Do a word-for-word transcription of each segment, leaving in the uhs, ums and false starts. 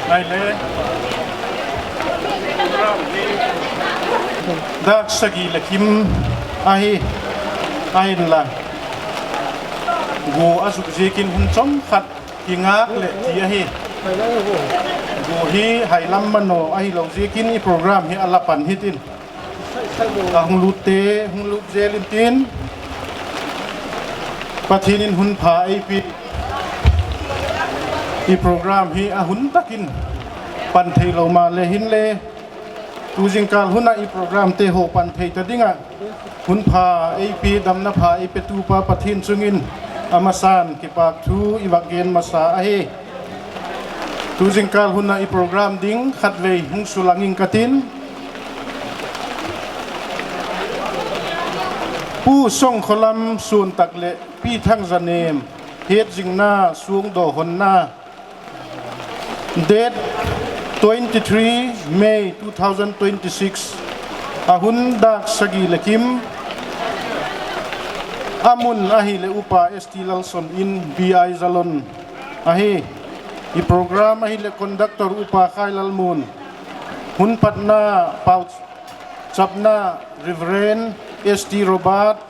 Ai le. Dak sagih leh kim ahi, ahinla gou a zuk ziakin hun chomkhat kingak leh ti ahi. Gou hi hailam manoh ahilou ziakin i program hi a la pan hitin. A hong lutte hong lut zel intin, Pathian in hun pha ei pi. I program hi a hun takin pan theilou mahleh hinle, tu zingkal hun a i program te hoh pan thei ta ding a hun pha ei pi, damna pha ei petu pa Pathian chungin a masan kipahthu i va gen masa ahi. Tu zingkal hun a i program ding khatvei hong sulang ing ka tin. Pu Songkholam Suntak leh Pi Thangzanem hetzingna sungdaw honna. Date twenty-three May two thousand twenty-six. A hun dak sagih leh kim. A mun ahihleh Upa S T Lalson in B I Zalon ahi. I program ahihleh conductor Upa Khai Lalmun. Hun patna pau chapna Reverend S T Robert.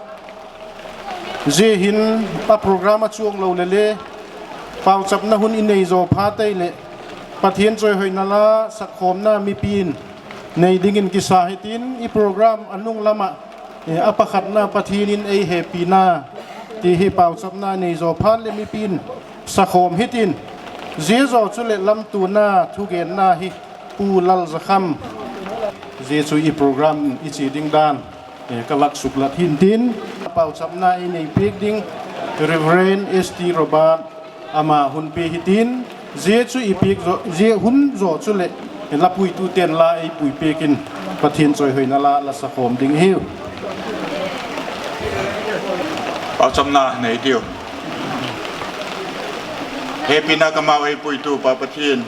Zia hin a program a chuang lou leh leh pauchapna hun i nei zaw pha tei leh Pathian chawihoihna la sakkhawmna mipi'n nei dingin kisa hitin, i program a nung lam ah, eh, a pakhatna Pathian in ei hehpihna ti hi pauchapna nei zaw phat leh mipi'n sakhawm hitin, zia zaw chu leh lamtuana thugenna hi Pu Lalzakham. Zia chu i program i chi ding dan, eh, ka vak suklat hi'n tin, pauchapna i nei piak ding Reverend S T Robert ama hun pi hitin, zia chu i piak zaw, zia hun zaw chu leh, eh, lapuitute'n la ei pui piakin Pathian chawihoihna la la sakhawm ding hi. Pauchapna nei diu. Hehpihna kamau ei puitu pa Pathian.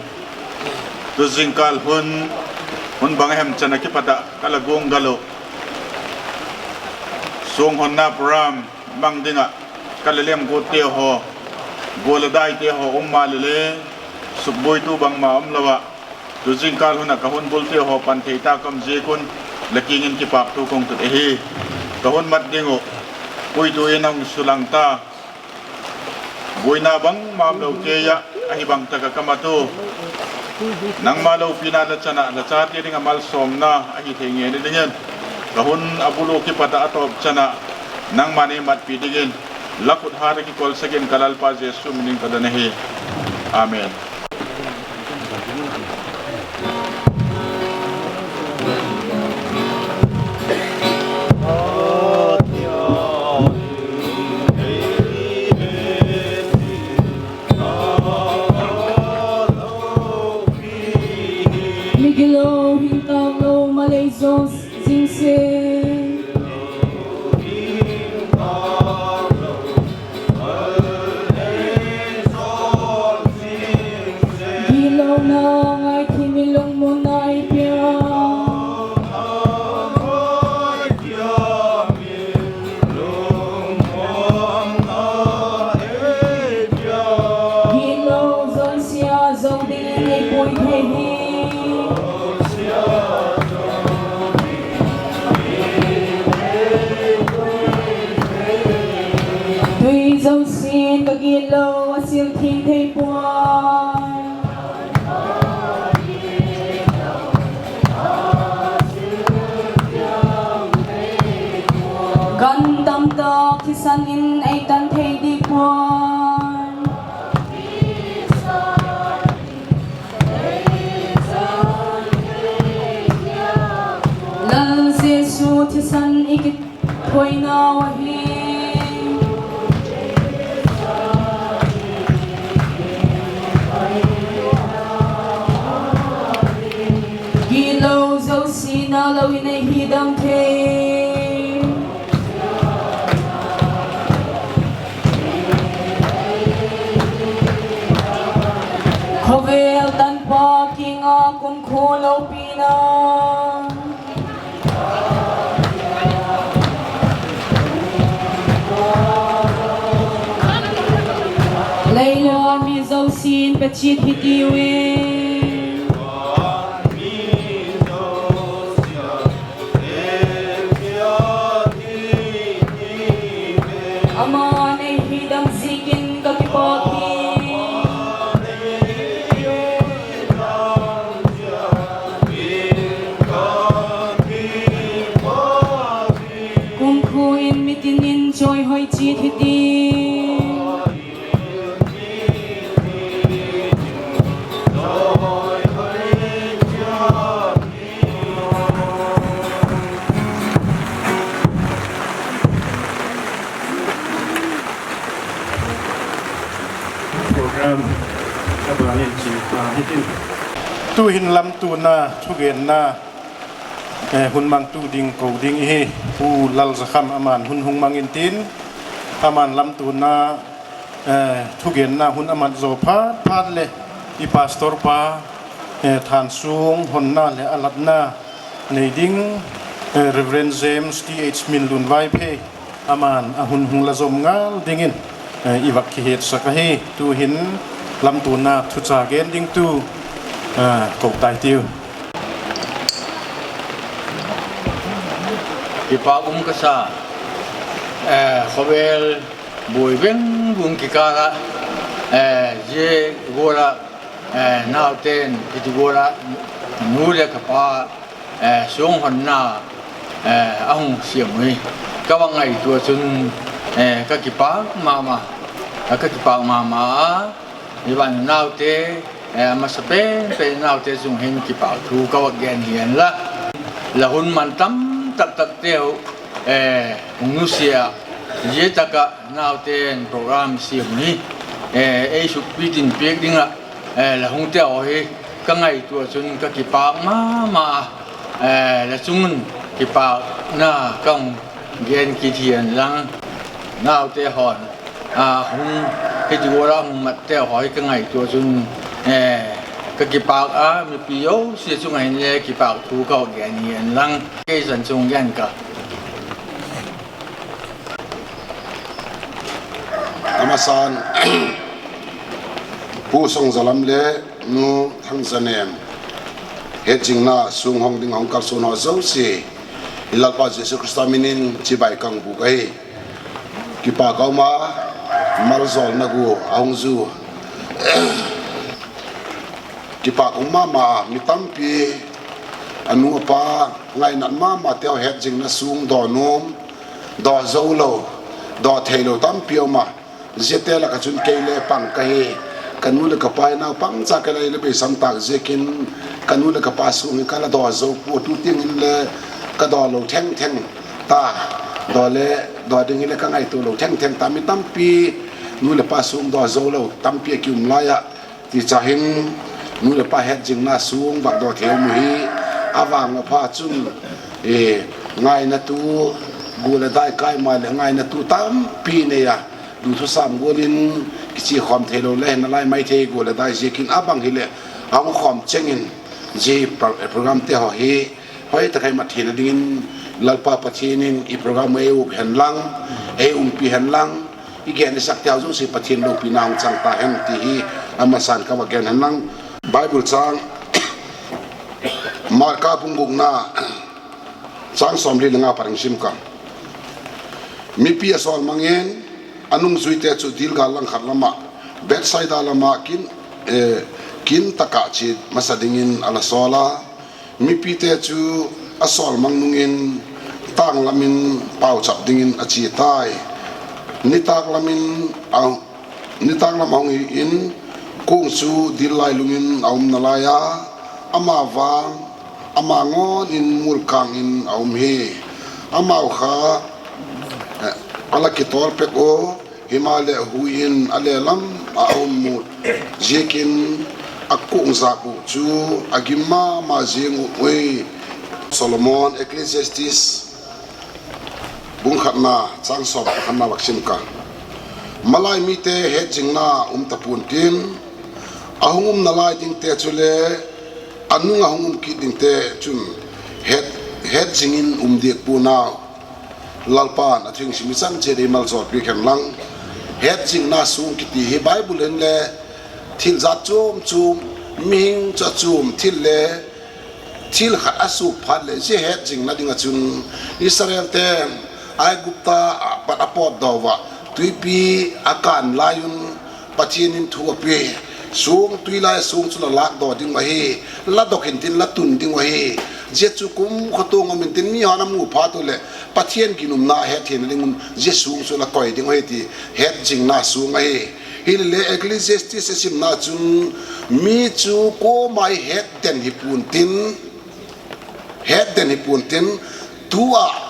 Tu zingkal hun, hun bang hem chiang a kipat a ka la guang galo. Suang honna program mang ding a ka lelem gutte haw, gual a daite haw om mahleh leng, sukbuaitu bangmah omlou a, tu zingkal hun a ka hun bulte haw pan thei ta ka om ziak un, la kiang in kipahthu kong tut ahi. Ka hun mat ding uh puitu in hong sulang ta. Buaina bangmah omlou kei a, ahih bang tak a ka mat uh, nangmah loupina la chan a la chate ding a malsawmna ahi thei ngei ni ding in, ka hun a bul uh kipat a a tawp chan a nangmah nei matpih ding in, la khut hat a kikol sak in ka Lalpa Jesu min in ka don ahi. Amen. Migilou hing tang lou malei zong zing se. Gilou na ngai thei mi lungmon na i pia. Gilou zong sia zong ding i pui thei hi. Tui zong sin ka gilou a sil thing thei puai. Gan tamtak thisan in ei tan thei di puai. Lal Jesu thisan i kithuaina uh ahi. Gilou zong sin a lou in ei hidam thei. Khovel tanpa kiang a kumkhual loupina. Leilam mi zong sin pe chit hi ti uh e. Aman ei hidam ziakin ka kipak hi. Kumkhual in mitin in chawi hoih chit hi ti. Program ka ban in chin ta hitin. Tuhin lamtunna thugenna, eh, hun mangtu ding kou ding i hi, Pu Lalzakham aman hun hong mang intin, aman lamtunna, eh, thugenna hun a mat zaw phatphat leh i pastor pa, eh, thansung honna leh a latna nei ding, eh, Reverend James T H Minlun Vaiphei, aman a hun hong la zom ngal dingin, eh, i va kihetsak ahi. Tuhin lamtunna thucha gen ding tu, eh, kou tai tiu. Kipak um ka sa, eh, khovel buai vengvung kikal ah, eh, zia gual ah, eh, naute'n hiti gual ah nu leh ka pa, eh, suang honna, eh, a hong siam uh hi. Ka va ngaihtuah chun, eh, ka kipak mahmah, ka kipak mahmah a. Hi van naute, eh, a masa penpen naute chung hin kipahthu ka va gen hi hen la. La hun man tam taktakte uh, eh, hong nusia, zia tak ah naute'n program siam uh hi, eh, ei sukpih dinpiak ding ah, eh, la hongte uh hi ka ngaihtuah chun ka kipak mahmah a, eh, la chung un kipakna ka hong gen kit hi hen lang. Naute hon, ah, hong, hiti gual ah hong matte uh hi ka ngaihtuah chun, eh, ka kipak a, mipi zosia chung ah hin leng kipahthu ka va gen hi hen lang. Kei zan chung gen ka. San, Pu Songzalam leh Nu Thangzanem hetzingna sung hong ding hong kalsuan ho zouse i Lalpa Jesu Khrista minin chibai kang buk ahi. Kipak a um a, malzawlna gu a hong zu. Kipak a um mahmah, mi tampi, a nu a pa, ngainat mahmah te hetzingna sung daw nuam, daw zou lou, daw theilou tampi om a. Ziate lak a chun kei leng pang ka hi. Ka nu leh ka pa in naupang chak a leh beisam tak ziakin, ka nu leh ka pa sung hi ka la daw zou pua, tu tengin leng ka daw lou thengtheng ta. Daw leng, daw ding hi leng ka ngaihtuah lou thengtheng ta. Mi tampi nu leh pa sung daw zou lou tampi a ki um lai a. Tichah hin, nu leh pa hetzingna sung vak daw thei mu hi. A vang a pha chun, eh, ngainatu, gu leh dai kai mai leh ngainatu tampi nei a. Duh thusam gual in kichi khawm theilou leh na lai maithei, gu leh dai ziakin a bang hi leh a hong khawm chengin zi pro-, program te ho hi hoih tak a i mat theihna dingin Lalpa Pathian in i program ei up hen lang, ei umpi hen lang, i gen i sak te zouse Pathian loupina hong chang ta hen ti hi a masa in ka va gen hen lang. Bible chang, Marka bung gukna, chang sawmli leh nga apat hong sim ka. Mipi a sawlmang in, a nungzuite chu dilgal langkhat lam ah, Bethsaida lam ah kin, eh, kin tak a chi masa dingin a la sawl a. Mipite chu a sawlmang nungin tanglam in pauchap dingin a chi tai. Nitak lam in a, nitak lam a hong hi in, kung chu dil lailung in a om nalai a, amah vang, amah ngawn in mulkang in a om hi. Amau kha, eh, a la kitawl pek ua, himahleh hui in a lehlam a om mut ziakin a kung zak uh chu a gim mahmah zing uh ui. Solomon, Ecclesiastes bung khatna, chang sawm pakhatna vak sim ka. Malai mite hetzingna um ta puantin, a hong um nalai dingte chu leh a nung a hong um kit dingte chun het, hetzing in um diak pua'n a. Lalpa'n a thu hong sim i chan chiat ei malzawlpih hen lang. Hetzingna sung kiti hi Bible in leng thil zat chomchom, mihing chu a chum thil leh thil khat a suk phat leh zia hetzingna ding a chun Israel ten Aigupta apat a pawt daw ua, tuipi a kan lai un Pathian in thu a pia, sung tui lai sung chu la lak daw ding uh ahi, la dok intin la tun ding uh ahi. Zia chu kum khotuang om intin mi hon a mu phat uleh Pathian ginumna a het theihna ding un zia sung chu la koi ding uh ahi ti hetzingna sung ahi. Hileleh Ecclesiastes i simna chun mi chu kuamah i het den hi puantin, het den hi puantin, tu a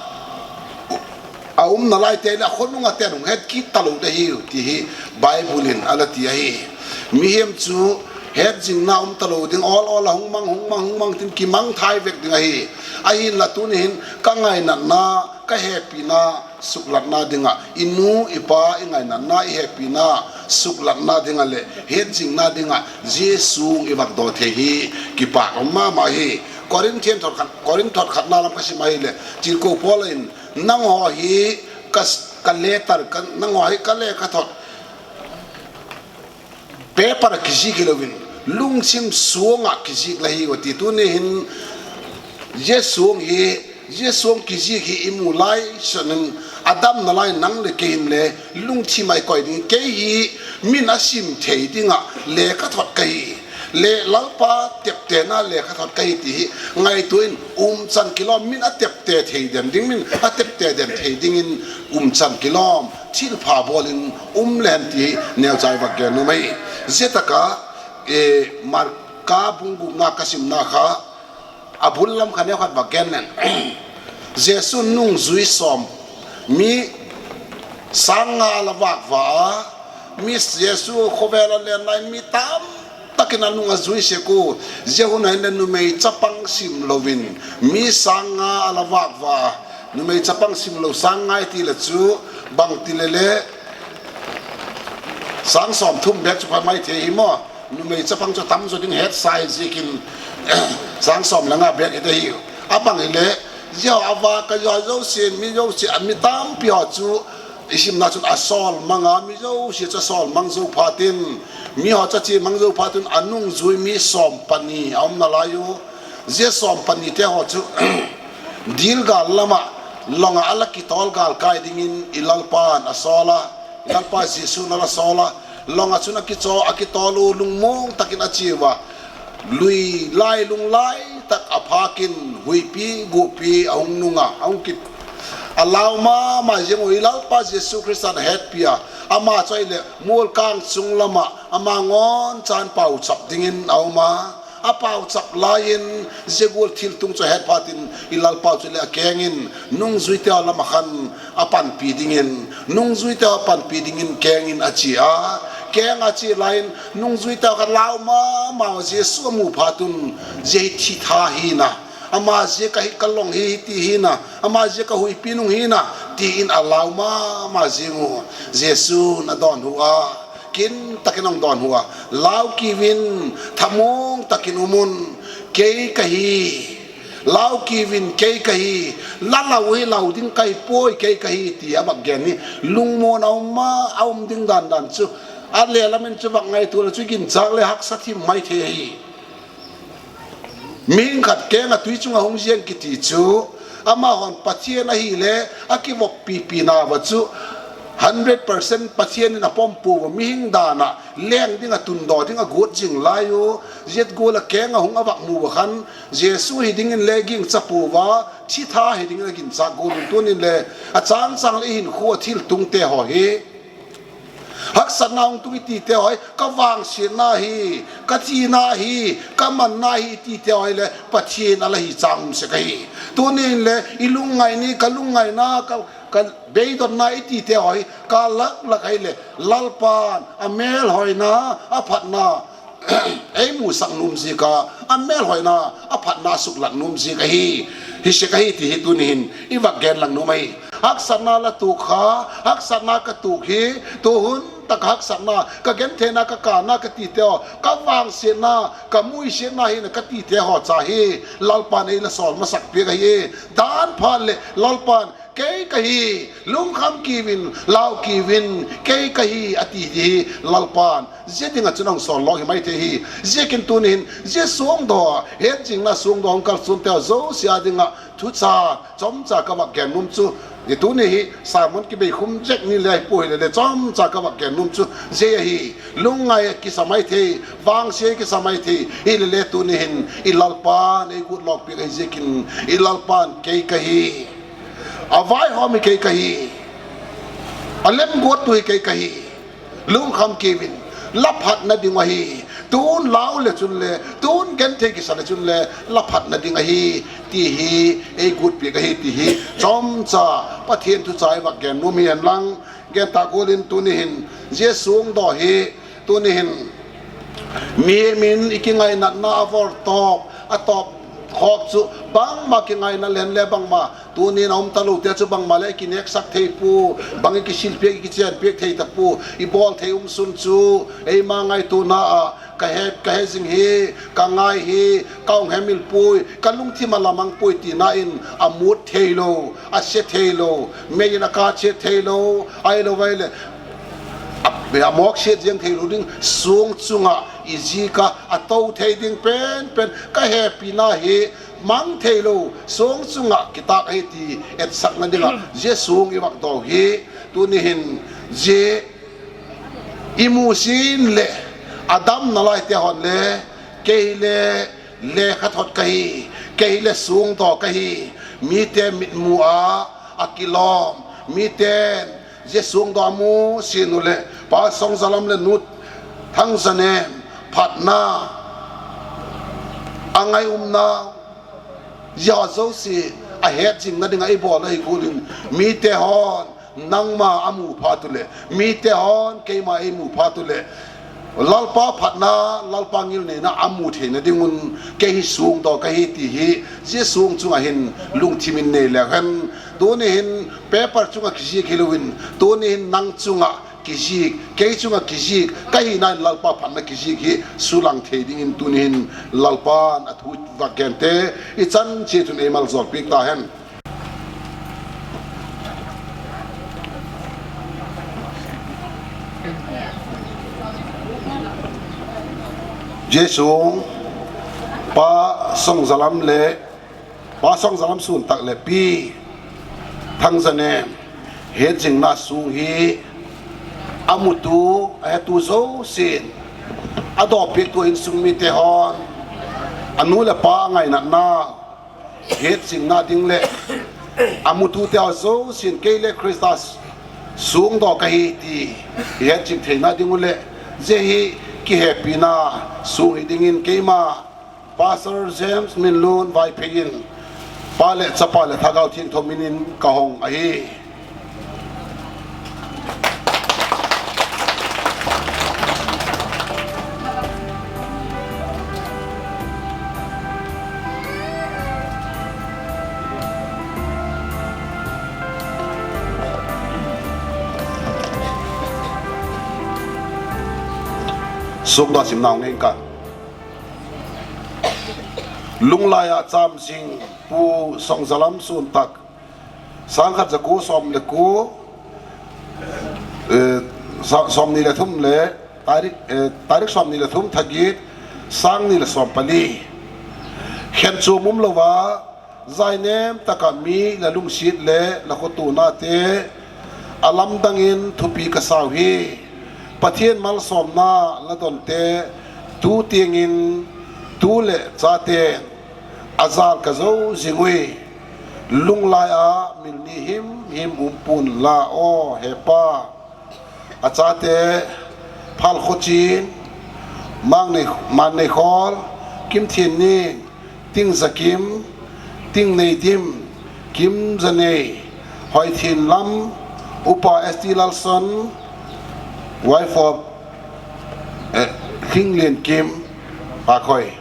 a um nalaite leh a khonung a ten hong het kit talou ding ahi uh ti hi Bible in a la ti ahi. Mihing chu hetzingna um talou ding, awl awl a hong mang, hong mang, hong mang tin kimangthai vek ding ahi. Ahinla tuni hin ka ngainatna, ka hehpihna suklatna ding a, i nu i pa i ngainatna i hehpihna suklatna ding a leh hetzingna ding a zia sung i vak daw thei hi kipak om mahmah hi. Korinth thot khat, Korinth thot khatna lam ka sim ahihleh Chilkou Paul in, nangho hi ka, ka letter, ka, nangho hi ka lekhathot paper a kizik hilou in, lungsim sung a kizik la hi uh a ti. Tuni hin zia sung hi, zia sung kizik hi i mu lai san in, a dam nalai nang leh kei in leng lungthim a i koi ding, kei hi min a sim thei ding a lekhathot ka hi. Leh Lalpa teptena lekhathot ka hi ti hi ngaihtuah in umchan kilawm, min a tepte thei den ding, min a tepte den thei dingin umchan kilawm, thilpha bawl in um leng ti hi neucha i vak gen nuam ahi. Zia tak a, eh, Marka bung gukna ka simna kha, a bul lam kha neu khat vak gen leng. Jesu'n nungzui sawm, mi sang nga a la vak ua, mi Jesu khovel a len lai mi tamtak in a nung a zui sek uh. Zia hun a hin leng numei chapang simlou in mi sang nga a la vak ua, numei chapang simlou sang nga i ti leh chu bang ti leh leh sang sawmthum bek chu pha maithei hi maw. Numei chapang chu tamzaw ding het sa ziakin sang sawm leh nga bek hi ding ahi. A bang hileh, zia a vak a zoh zosia, mi zosia, a mi tampi ho chu I simna chun a sawl mang a, mi zousia chu a sawl mang zou phatin, mi haw chu a chi mang zou phatin a nungzui mi sawm pani a om nalai uh. Zia sawm pani te haw chu Gilgal lam ah long ah a la kitawl galkai dingin i Lalpa'n a sawl a, i Lalpa Jesu'n a la sawl a, long ah chun a kichaw, a kitawl uh, lungmuang takin a chi ua, lui lai, lung lai tak a phak in huipi guhpi a hung nung a, a hung ki, a lau mahmah zing uh. I Lalpa Jesu Khrista'n a hetpih a, ama chu ahihleh mual kang chung lam ah ama ngawn chan pauchap dingin a om a, a pauchap lai in zia gual thiltung chu a het phatin i Lalpa chu leh a keng in nungzuite lam ah khan a panpih dingin, nungzuite a panpih dingin keng in a chi a. Keng a chih lai in nungzuite kha lau mahmah, Jesu a muh phat un, zia hi thitha hi na, ama ziak a ka long hi, hi ti hi na, ama ziak a huipi nung hi na, tiin a lau mahmah zing uh. Jesu'n a dawnhu a, kin takin hong dawnhu a, lau kiu in, thamuang takin um un, kei ka hi. Lau kiu in, kei ka hi. La lau hi lau ding ka hi puai, kei ka hi, ti a vak gen hi. Lungmuang a om a, a om ding dandan chu, a lehlam in chu vak ngaihtuah leh chu ginchak leh haksa thim maithei hi. Mihing khat keng a tui chung ah hung ziang kiti chu, amah hon Pathian ahihleh a kivoppipi na ua chu, hundred percent Pathian in a pom pua ua, mihing dan ah leng ding a, tundaw ding a guat zing lai uh. Zia gual a keng a hung a vak mu ua khan, Jesu hi dingin leh gingcha pua ua, thitha hi dingin a ginchak gual un. Tuni'n leh a changchang leh i hinkhua thiltungte haw hi, haksatna hung tung i tite haw hi, ka vangsiatna hi, ka thina hi, ka manna hi i tite haw hi leh Pathian a la hi chang um sek ahi. Tuni'n leh i lungngaih ni, ka lungngaihna, ka, ka beidonna i tite haw hi ka laklak ahihleh, Lalpa'n a melhoihna, a phatna ei musak nuam ziak a, a melhoihna, a phatna suklat nuam ziak ahi, hi sek ahi ti hi tuni'n i vak gen lang nuam ahi. Haksatna la tuak kha, haksatna ka tuak hi, tuhun tak haksatna, ka gentheihna, ka kana ka tite haw, ka vangsiatna, ka muhsiatna hi na ka tite haw cha hi, Lalpa'n ei la sawl masak piak ahi. Dan phat leh Lalpa'n kei ka hi, lungkham kiu in, lau kiu in, kei ka hi, a ti hi, Lalpa'n zia ding ah chun hong sawl lawk hi maithei hi. Ziakin tuni'n zia suangdaw, hetzingna suangdaw hong kalsuante haw zousia ding ah thucha chomcha ka vak gen nuam chu, i tuni hi sermon kibeikhum zek ni leh hi puai leh leh chomcha ka vak gen nuam chu zia ahi. Lungngai kisa maithei, vangsia kisa maithei hi leh leh tuni'n i Lalpa'n ei gutlawk piak ahi ziakin, i Lalpa'n kei ka hi, a vaihawm hi kei ka hi, a lemguattu hi kei ka hi. Lungkham kiu in, la phatna ding ahi. Tun lau leh chun leh, tun genthei kisa leh chun leh la phatna ding ahi, ti hi ei guat piak ahi ti hi chomcha Pathian thucha i vak gen nuam hi hen lang. Gen ta gual in tuni'n zia suangdaw hi, tuni'n mi'n i kingainatna a vawrtawp, a tawp khawk chu bangmah kingaina len leh bangmah, tuni'n a om taloute chu bangmah leh i kineksak thei pua, bang i kisilpiak, i kichenpiak thei ta pua, i bawl thei um sun chu, eima ngaihtuahna ah ka he, ka he zing hi, ka ngai hi, ka hong hemil puai, ka lungthim a lamang puai tina in a mut theilou, a se theilou, mei in a kap chiat theilou, ahilou vai leh a, a mawk siat ziang theilou ding suang chung ah i zik a a tou thei ding penpen ka hepina hi mang theilou suang chung ah kitak ahi ti etsakna ding ah zia suang i vak dawn hi. Tuni'n zia i musin leh a damna laite hon leh, kei leh lekhathot ka hi, kei leh suangdaw ka hi, mite mitmuh ah a kilawm, mite'n zia suangdaw a mu sin uleh, Pa Songzalam leh Nu Thangzanem phatna a ngai umna, zia zousia a hetzingna ding ah i bawl ahi gual in, mite hon nangmah a mu phat uleh, mite hon keimah ei mu phat uleh, Lalpa phatna, Lalpa ngilneina a mu theihna ding un kei hi suangdaw ka hi ti hi zia suang chung ah hin lungthim in nei leu hen. Tuni'n paper chung ah kizik hilou in, tuni'n nang chung ah kizik, kei chung ah kizik ka hihna in Lalpa phatna kizik hi sulang thei ding in tuni'n Lalpa'n a thu vak gente i chan chiat un ei malzawl piak ta hen. Zia sung Pa Songzalam leh, Pa Songzalam Suntak leh Pi Thangzanem hetzingna sung hi a mutu, a hetu zousin, a dawpiktu insung mite hon, a nu leh pa ngainatna hetzingna ding leh a mutute zousin kei leh Khrista sungdaw ka hi chih hetzing theihna ding uleh, zia hi kihepihna sung hi dingin keimah Pastor James Minlun Vaiphei in Pa leh Chapa leh Thagau Thiangtho minin ka hong ahi. Sukdawh sim nau ngen ka. Lunglai a cham zing Pu Songzalam Suntak, sangkhat zakuo sawm leh kuo, eh, sa-, sawmnih leh thum leh tarik, eh, tarik sawmnih leh thum tha giat, sangnih leh sawm pali. Khenchuam umlou a, zainem taka mi la lungsiat leh la khotuhnate a lamdangin thupi ka sa uhi. Pathian malsawmna la donte tu tiangin tu leh chaten a zal ka zou zing ui. Lunglai a mil nih himhim um pun la aw he Pa. A chate Phalkhochin, Mang Nei-, Manneikhol, Kimthinning, Tingzakim, Tingneidim, Kimzanei, Hoithinlam, Upa S T Lalson, wife of, eh, Thingliankim, Pakhoi.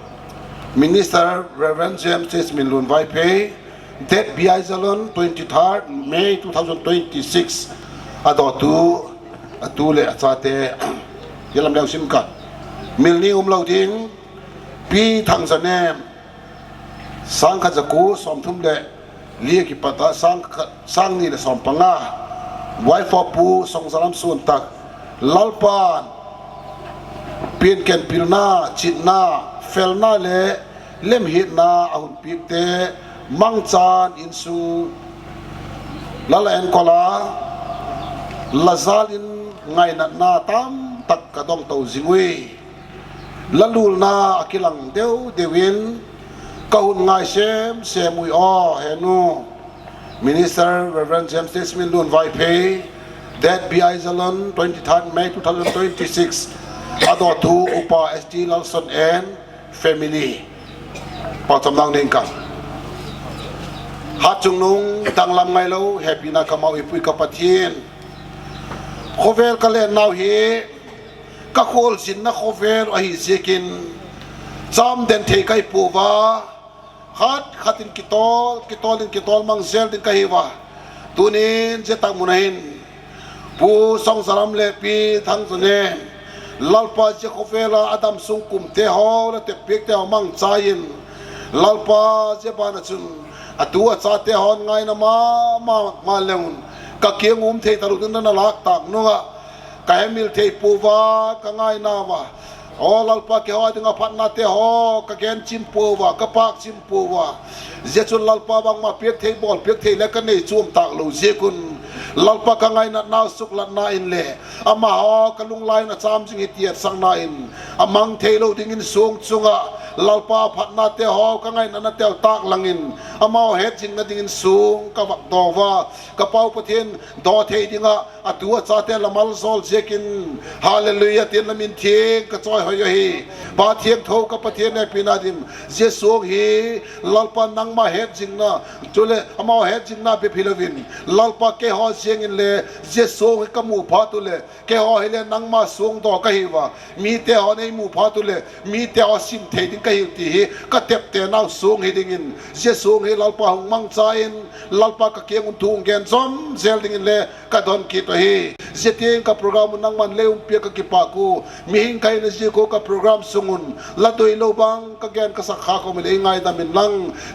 Minister Reverend James H Minlun Vaiphei, date B I Zalon, twenty-third May two thousand twenty-six. A dawtu, a tu leh a chate, ya lam leng sim ka. Mil nih umlou ding, Pi Thangzanem, sangkhat zakuo sawmthum leh li a kipat a sangkhat, sangnih leh sawmpanga, wife of Pu Songzalam Suntak, Lalpan pianken pilna, chitna, felna leh lemhitna a hun piakte mangchan insung la la enkol a, la zalin ngainatna tamtak ka dong tou zing ui. La lulna a kilang deuhdeuhin ka hun ngai semsem ui aw he nu. Minister Reverend James H Minlun Vaiphei, date B I Zalon, twenty-third May two thousand twenty-six. A dawtu Upa S T Lalson and family. Pauchapna ngen ka. Hatchungnung danglam ngailou, hehpihna kamau i Pu ka Pathian. Khovel ka len nau hi ka khualzinna khovel ahi ziakin cham den thei ka hi pua. Khat khatin kitawl, kitawl in kitawl mang zel ding ka hi ua. Tunin zia tak mun ah hin Pu Songzalam leh Pi Thangzanem, Lalpa zia khovel a a dam sung kumte haw leh teppiakte haw mangcha in, Lalpa zia ban ah chun a tu a chate hon ngaina mahmah leng un, ka kiang um thei talou ding na lak tak nung ah, ka hemil thei pua, ka ngaina ua. Aw Lalpa, kei haw a ding a phatnate haw ka gen chim pua, ka pak chim pua. Zia chun Lalpa, bangmah piak thei bawl piak thei leng ka nei chuam tak lou ziak un, Lalpa, ka ngainatna uh suklatna in leh amah haw ka lunglai in a cham zing hi chih etsakna in, a mang theilou dingin sung chung ah Lalpa phatnate haw ka ngainatnate uh taklang in, amau hetzingna dingin sung ka vak daw ua. Ka Pau Pathian, daw thei ding ah a tu a chate la malzawl ziakin, Hallelujah, tin la min thiang ka chawi hoih ahi. Pa thiangtho ka Pathian, hehpihna dim, zia sung hi Lalpa nangmah hetzingna, chuleh amau hetzingna bep hilou in, Lalpa, kei haw ziangin leh zia sung hi ka mu phat uleh, kei haw hi leh nangmah sungdaw ka hi ua. Mite hon ei mu phat uleh mite haw sim thei ding ka hi uh chih hi ka tepte nau sung hi dingin, zia sung hi Lalpa hong mangcha in, Lalpa ka kiang un thu hong gen zom zel dingin leng ka don kit uhi. Zia teng ka program un nangman leng hon pia ka kipak uh. Mihing ka hihna ziak un ka program sung un la doi lou bang ka gen ka sak khak om leh ngaidam inla,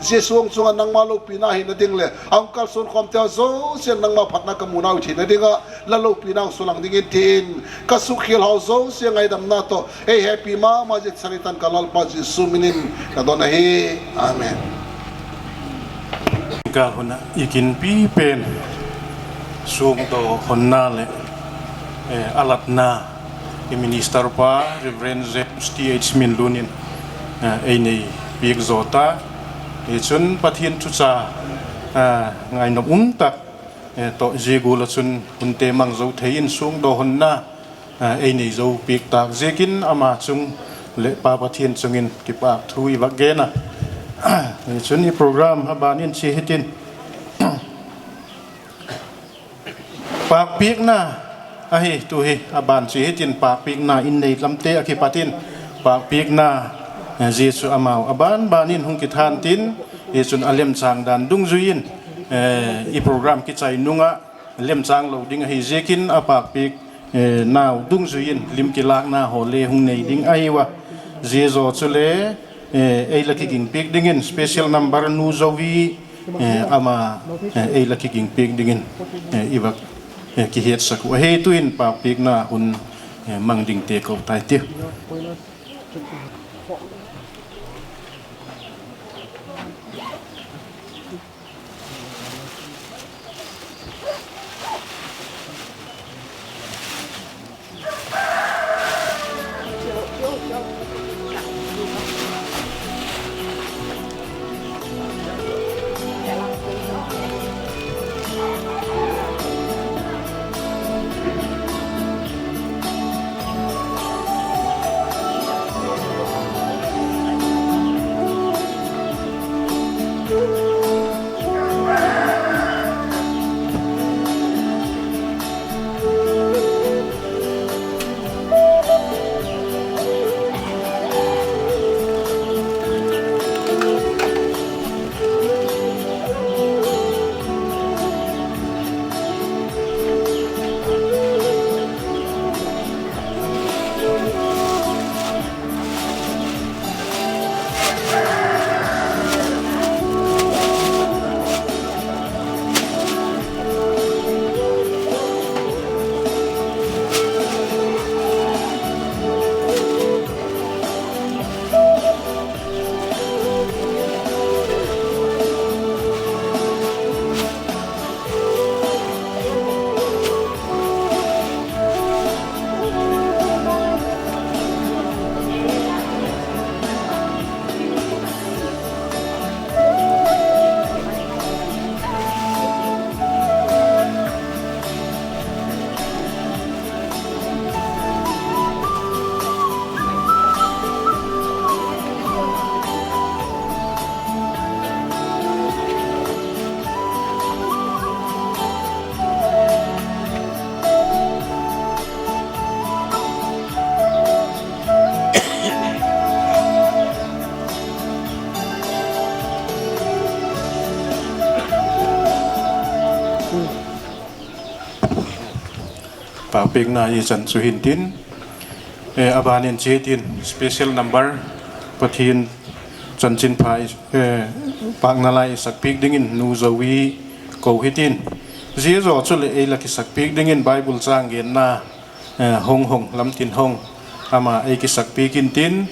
zia sung sung a nangma lopina hihna ding leh a hong kalsuan khawmte zosia nangma phatna ka muhna uh theihna ding a la lopina hong sulang dingin chiin, ka suk khial hau zosia ngaidamna toh ei hehpih mahmah zia saritan ka Lalpa Jesu minin ka don ahi. Amen. Ka hun a i ginpi pen sungdaw honna leh, eh, a latna i minister pa Reverend James T H Minlun in, eh, ei nei piak zaw ta. Hichun Pathian thucha, eh, ngainop um tak, eh, toh zia gual a chun hunte mang zou thei in sungdaw honna, eh, ei nei zou piak tak ziakin ama chung leh Pa Pathian chungin kipahthu i va gen a. Hichun i program a ban in chi hitin. Pakpikna ahi, tu hi a ban chi hitin, pakpikna in nei lamte a kipat in, pakpikna, eh, Jesu amau a banban in hong kithan tin, hichun a lemchang dan dungzui in, eh, i program kichai nung a lemchang lou ding ahi ziakin a pakpik, eh, nau dungzui in lim kilakna hou leng hong nei ding ahi ua. Zia zaw chu leng, eh, ei la kigingpik dingin special number Nu Zoe, eh, ama, eh, ei la kigingpik dingin, eh, i va, eh, kihetsak uh ahi. Tuin pakpikna hun, eh, mang dingte kou tai tiu. Pakpikna i chan chu hitin, eh, a ban in chi hitin special number Pathian chanchinpha, eh, pakna la i sakpik dingin Nu Zoe kou hitin. Zia zaw chu leng ei la kisakpik dingin Bible chang genna, eh, Hong Hong, Lamtin Hong, ama ei kisakpik in tin.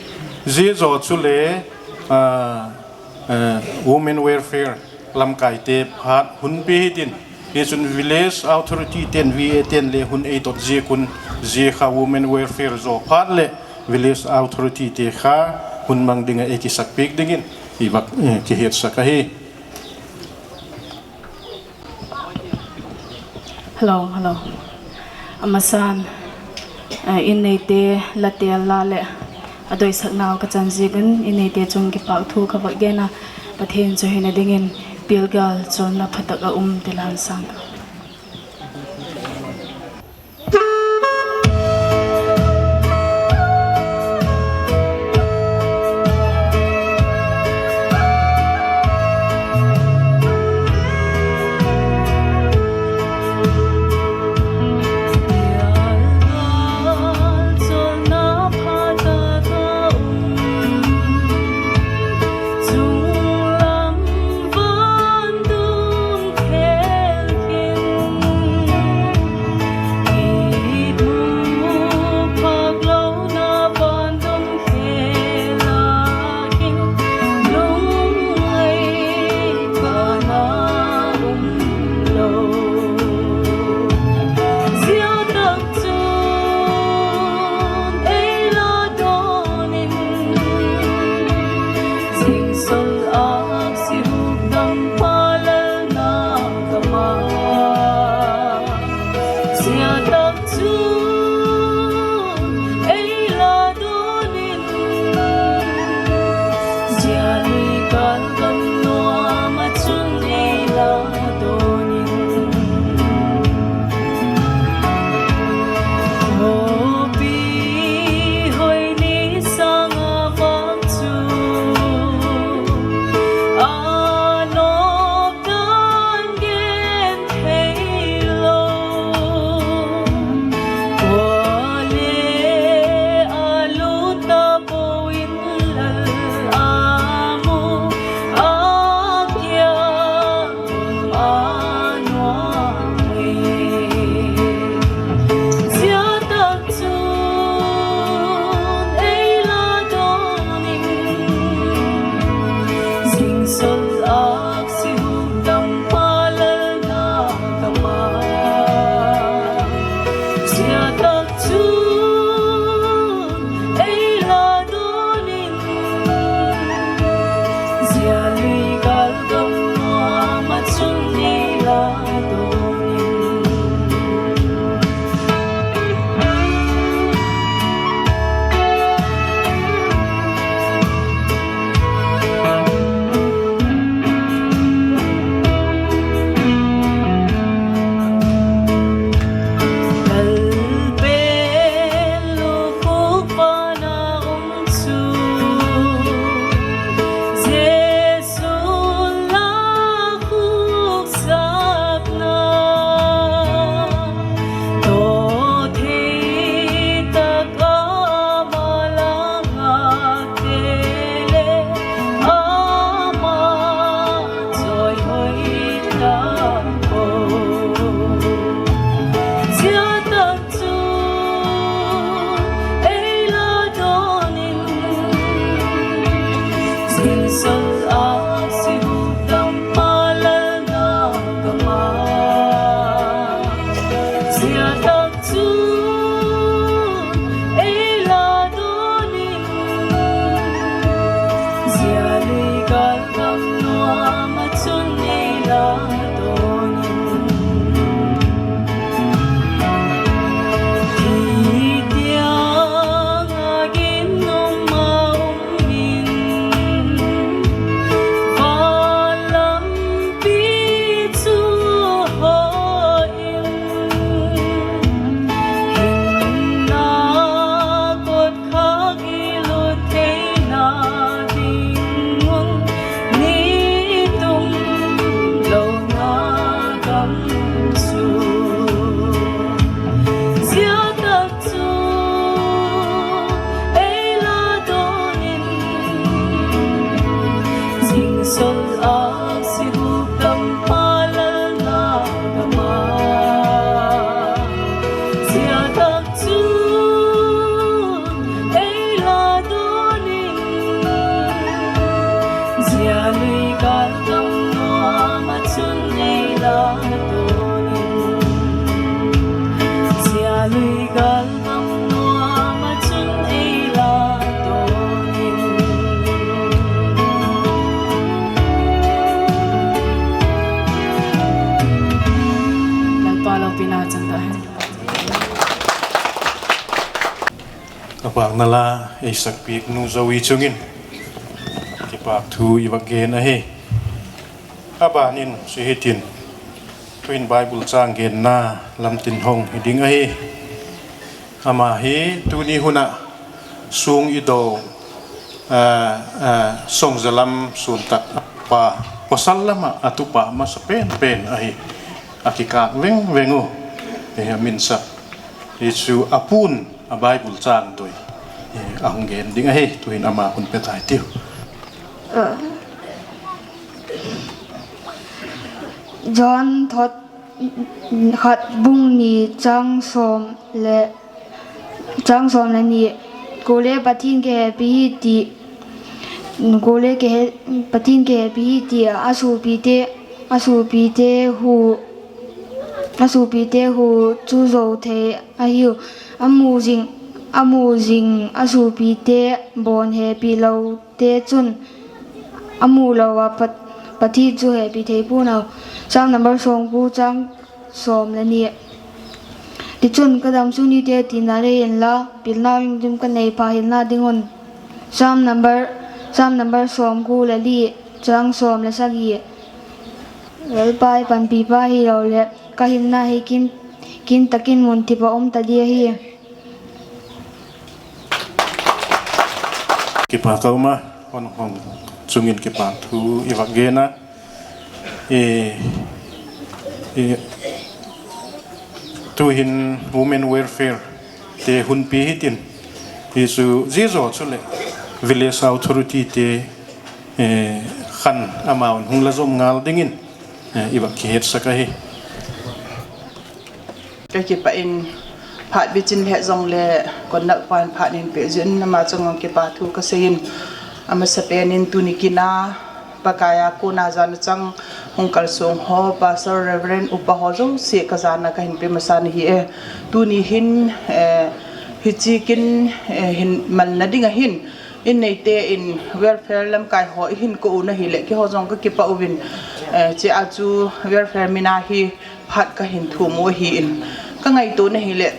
Zia zaw chu leng, ah, eh, Women Welfare lamkaite phat hun pe hitin. Hichun Village Authority ten, V A ten leng hun ei tot ziak un, zia kha Women Welfare zaw phat leh Village Authority te kha hun mang ding a ei kisakpik dingin i va, eh, kihetsak ahi. Hello, hello. A masan, eh, inn neite la tel la leh a doisakna uh ka chan ziak un inn neite chung kipahthu ka va gen a, Pathian chu hihna dingin pilgal chonna phatak a um te lan sang ka. Sol aksi hukdampa lalna gama. Ziatak chu ei la dawnin, zialui gal gam nuam ah chun ei la dawnin. Kalpen lukhuk pana um chu Jesu la khuk sakna. Toh thei tak ama la ngakte leh ama zawi hoih tak uh. Ziatak chu ei la dawnin, zingsol aksi hukdampa lalna gama. Ziatak chu ei la dawnin, zialui gal gam nuam ah chun ei la dawnin. Thi tiang a ginnopna um in, van lampi chu hoih in, hinna kot khak i lut theihna ding un, ni tum louhna gam chu. Ziatak chu ei la dawnin, zingsol aksi hukdampa lalna gama. Ziatak chu ei la dawnin, zialui gal gam nuam ah chun ei la dawnin, zialui gal gam nuam ah chun ei la dawnin. Lalpa lopina chang ta hen. A pakna la ei sakpiak nu Zoe chungin kipahthu i va gen ahi. A banin si hitin, tuin Bible chang genna lamtin hong hi ding ahi. Ama hi tuni hun ah sung i do, ah, ah, songzalam suntak pa, pasal lam ah a tupa masa penpen ahi. A kikak vengveng uh. Eh, a minsak Jesu a pun a Bible chang doi, eh, a hong gen ding ahi, tuin ama hun pe tai tiu. John thot khat bung nih chang sawm leh, chang sawm leh nih. Kule Pathian kihehpih hi ti, kule kihe-, Pathian kihehpih hi ti a sawlpite, a sawlpite hu, a sawlpite hu chu zou thei ahi uh. A mu zing, a mu zing a sawlpite bawn hehpihloute chun a muhlou a Pat-, Pathian chu hehpih thei pua'n uh. Psalm number sawmkua chang sawm leh nih. Tichun ka damsung nite tina lei inla, pilna lungkim ka nei pha hilhna ding un. Psalm number, Psalm number sawmkua leh li, chang sawm leh sagih. Lalpa i panpihpa hilou leh, ka hinna hi kin, kintakin mun thip a om ta di ahi. Kipak a um a, hon hong chungin kipahthu i va gen a. Eh, eh, tuhin Women Welfare te hunpi hitin, Jesu, Jesu chu leh Village Authority te, eh, khan amau hong la zom ngal dingin, eh, i va kihetsak ahi. Ka kipah in, phat bichin leh zong leh kon nak pan phat nin pe zin ama chungah kipahthu ka sei in, a masapen in tuni kin a Pakai a kona zan chang hong kalsuan ho, Pastor, Reverend, upa ho zong si ka zan a ka hin pe masa na hi e. Tuni hin, eh, hichi kin, eh, hin malna ding a hin, inn neite in welfare lamkai ho i hin ko u na hi leh, kei ho zong ka kipah uvin, eh, chi a chu welfare min a hi phat ka hin thum u hi in. Ka ngaihtuah na hi leh,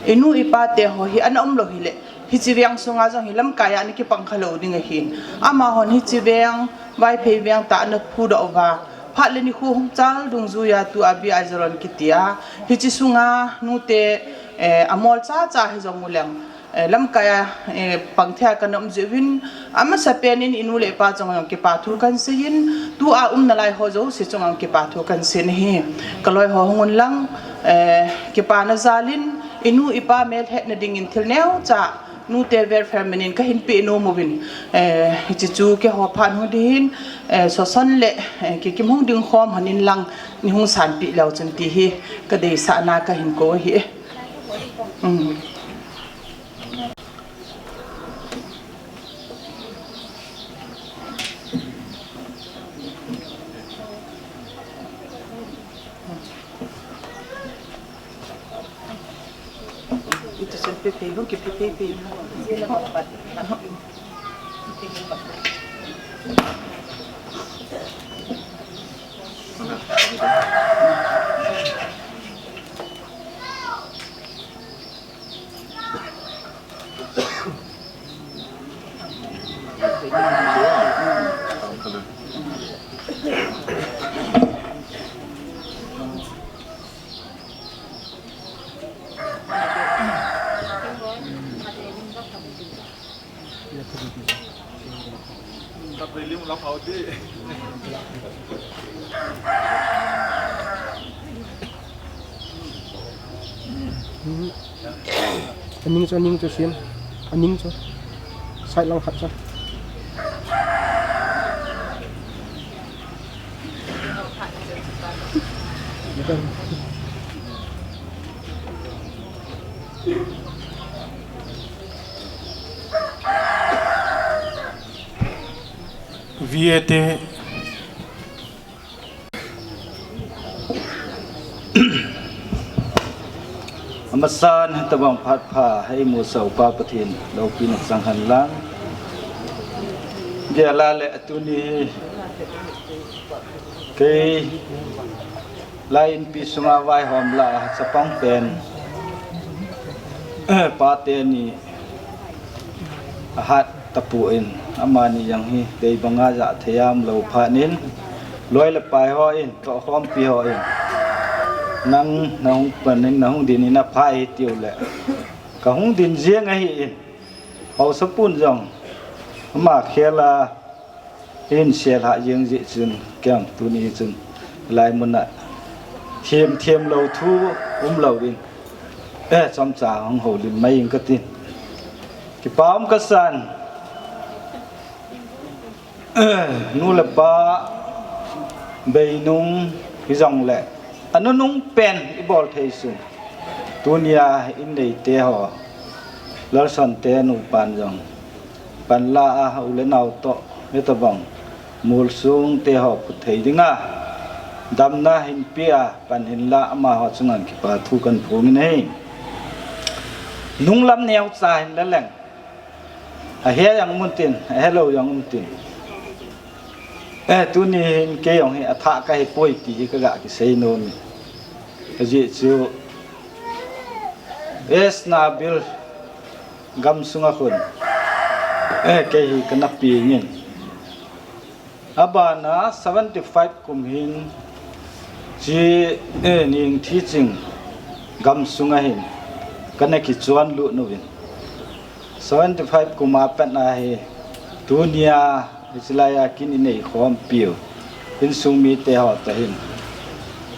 i nu i pa te ho hi ana om lou hi leh, hichi veng sunga zong hi lamkai a na kipang kha lou ding a hin. Amah hon hichi veng, Vaiphei veng ta ana phudoh uva. Phat leh ni khu hong chal dungzui a tu a bi ai zalon kiti a. Hichi sunga nute, eh, a mawl chacha hi zong u leng, eh, lamkai a, eh, pang thei a ka na om ziak un, a masa pen in i nu leh pa chung a kipahthu kan sei in, tu a um na lai ho zosia chung a kipahthu kan sei na hi. Ka loi ho hong un lang, eh, kipana zal in, i nu i pa melhetna ding in thil neucha nute welfare min in ka hin pe nuam uvin, eh, hichi chu kei ho phat hong ding hin, eh, soson leh, eh, kikim hong ding khawm hon in lang ni hong sanpih leu chun ti hi ka deihsakna ka hin ko hi. Mm. A ning chu, a ning chu sim. A ning chu. Side lang khat chu. Viete. A masan, tabang phat pha hei mu sau pa Pathian loupina chang hen lang. Dia la le a tuni kei lai innpi sunga vaihawm la chapang pen, eh, pate ni a hat tapu in, amani zang hi tei banga zah thei a om lou phat in, loi le pai ho in, toh khawmpi ho in, nang na hung pan in, na hung din in a phai hi tiu le, ka hung din ziang ahi in, hausa pun zong ama khel a in sial hah ziang zi chun, kiang tuni chun, lai mun a thiam thiam lou thu um lou in, eh, chomcha hong houlim mai ing ka tin. Kipa om ka san, eh, nu le pa, bei nung hi zong le, a nunung pen i bawl thei sung. Tunia inn neite ho, Lalson te nupa'n zong pan la a, u le nau toh, hitabang mul sung te ho put thei dinga damna hin pia pan hin la, ama ho chunga kipahthu kan phung in ahi. Nunglam neucha hin la leng, a he zang mun tin, a he lou zang mun tin. Eh, tuni hin kei zong hi a thah ka hi poi ti hi ka gah kisei nuam in. Ka zi chu, S. Nabil gam sunga khun, eh, kei hi ka na piang in. A bana seventy five kum hin chi, eh, Ning Thi Ching gam sunga hin ka na kichuan lut nu in. Seventy five kum a pat na hi, tunia hichi lai a kin i nei khawmpi u, innsung mite ho ta hin,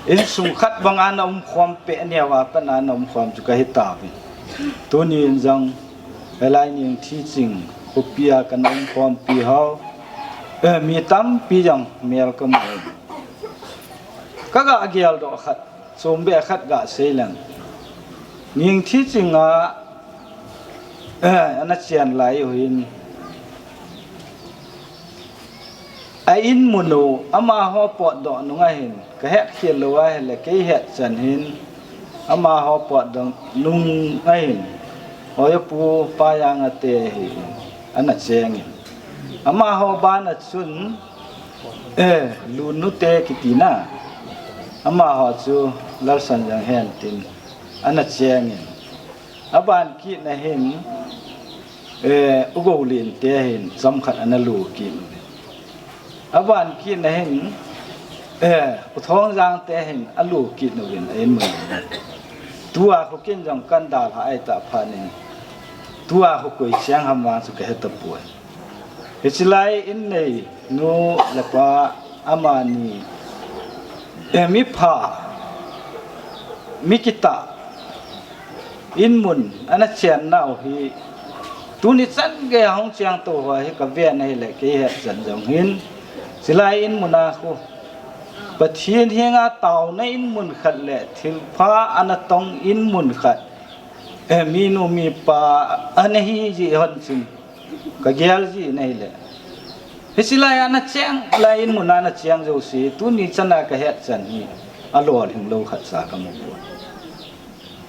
innsung khat banga na um khawm peh ni a, a pat na na um khawm chu ka hi ta pi. Tuni in zong, helai Ning Thi Ching khopi a ka na um khawmpi ho, eh, mi tampi zong mel ka mu. Ka gah gial doh khat, chom beh khat gah sei leng. Ning Thi Ching a, eh, ana chian lai uh hin, A inn mun uh amah hon potdoh nung ahin, ka het khial lou a hileh kei het chan hin, amah hon potdoh nung ahin, Oipu Pa Yanga te hi ana cheng in. Amah hon ban a chun, eh, Lun nu te kitina, amah hon chu Lalsan Jang hen tin ana cheng in. A ban kit na hin, eh, U Go Lin te hin cham khat ana lu kit. A ban kit na hin, eh, U Thong Jang te hin a lu kit nu in a inn mun. Tua khu kin jong kan dal ha ai ta phan in. Tua khu koi chiang ham vang chu ka he ta puai. Hichi lai inn nei nu le pa amani, eh, mi pha, mi kitah, inn mun ana chianna uh hi, tuni chan gei a hong chiang tou huai hi ka ve na hileh kei het chan jong hin. Chilai inn mun a khu Pathian henga tauna inn mun khat leh thilpha ana tong inn mun khat, eh, mi nu mi pa ana hi ji hon chin. Ka gial ji na hileh. Hichi lai ana chiang, lai inn mun ana chiang zouse, tuni chan a ka het chan hi a lawlhing lou khat sa ka mu pua.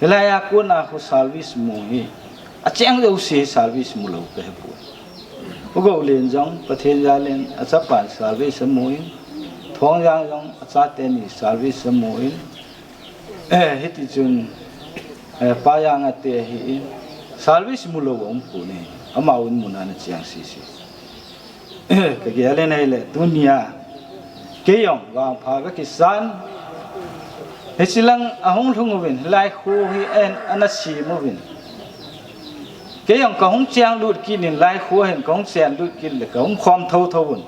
Hilai a kun a khu service mu hi, a chiang zouse service mu lou ka he pua. U Go Lin jong, Pathian jal in a chapan service a mu in, Thong Jang jong a chate ni service a mu in, eh, hiti chun, eh, Pa Yanga te hi in, service mu lou a um pua ni, amau inn mun ana chiang sisi. Ka gial in hileh, tuni a kei jong vangpha ka kisan. Hichi lang a hong lhung uvin, lai khu hi en ana sim uvin. Kei jong ka hong chiang lut kit in, lai khu hin ka hong chiang lut kit leh ka hong khawm thouthou un.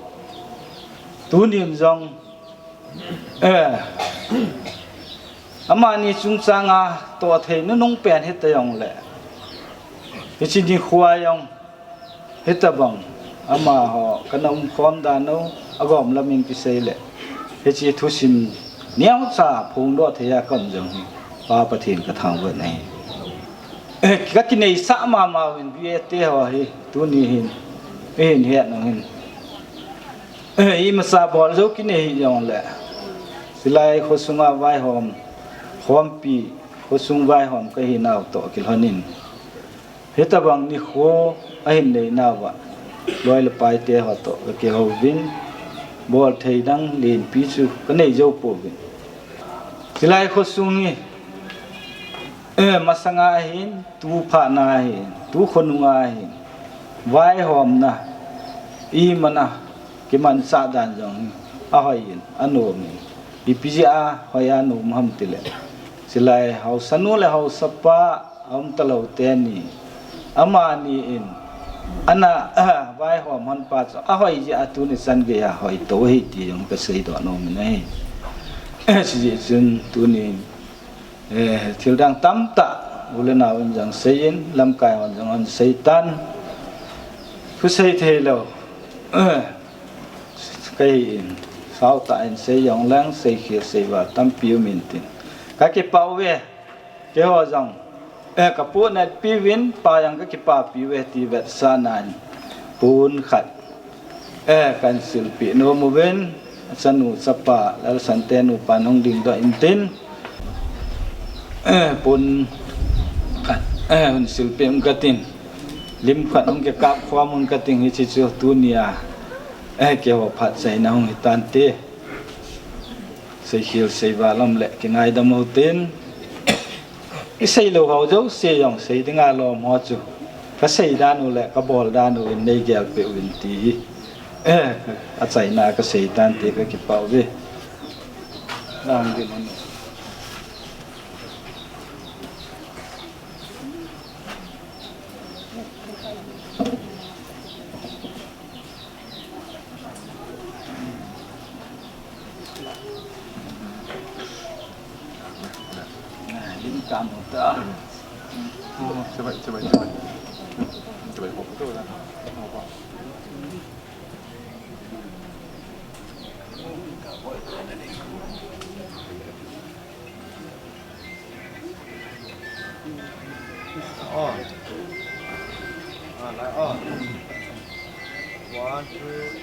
Tuni in jong, eh, amani chungchang a toh thei nunung pen hita jong leh, hichi ni khua jong hitabang, amah hon ka na um khawm dan uh a gawm lam in kisei leh, hichi thusim niau cha phongdoh thei a ka um jong hi Pa Pathian ka thangvah na hi. Eh, ka kinei sa mahmah uvin, B A te hon hi, tuni hin, i hin het nung hin. Eh, i masa bawl zou kinei hi jong leh, chilai khosung a vaihawm, khawmpi, khosung vaihawm ka hi nau toh kilhon in. Hitabang ni khu a hin nei nau a, loi le pai te hon toh ka kihou vin, bawl thei dang lenpi chu ka nei zou pua vin. Chilai khosung hi, eh, masang a hin, tu pha na hin, tu khonung a hin, vaihawmna, i mana, kimanchah dan jong hi, a hoi in, a nuam in, i pi ji a hoi a nuam ham ti leh. Chilai hausa nu le hausa pa, a um ta lou te ni. Amani in, ana, ah, vaihawm hon pa chu, a hoi ji a tuni chan gei a hoi tou hi ti jong ka seidoh nuam in ahi. Chijeh chun tuni, eh, thil dang tamtah, u le nau in jong sei in, lamkai hon jong hon sei tan. Thu sei thei lou. Eh, ka hi in, sau ta in sei jong leng, sei khial sei val tampi um in tin. Ka kipah uve. Kei hon jong, eh, ka pu Natpi vin, Pa Yanga ka kipahpih uve ti vetsahna in pun khat, eh, kan silpih nuam uvin, chanu chapa, Lalsan te nupa in hong dingdoh in tin, eh, pun khat, eh, hon silpih ung ka tin, lim khat hong kikap khawm ung ka tin, hichi chu tuni a, eh, kei hon phatchaina hong hi tan te. Sei khial sei val om leh kingaidam utin, i sei lou hou zouse jong sei ding a lawm hou chu, ka sei dan uh leh ka bawl dan uh in nei gel peuh uvin ti hi, eh, a chaina ka sei tan te, ka kipah uve. Dang din un. On. Ah, light on. One, two.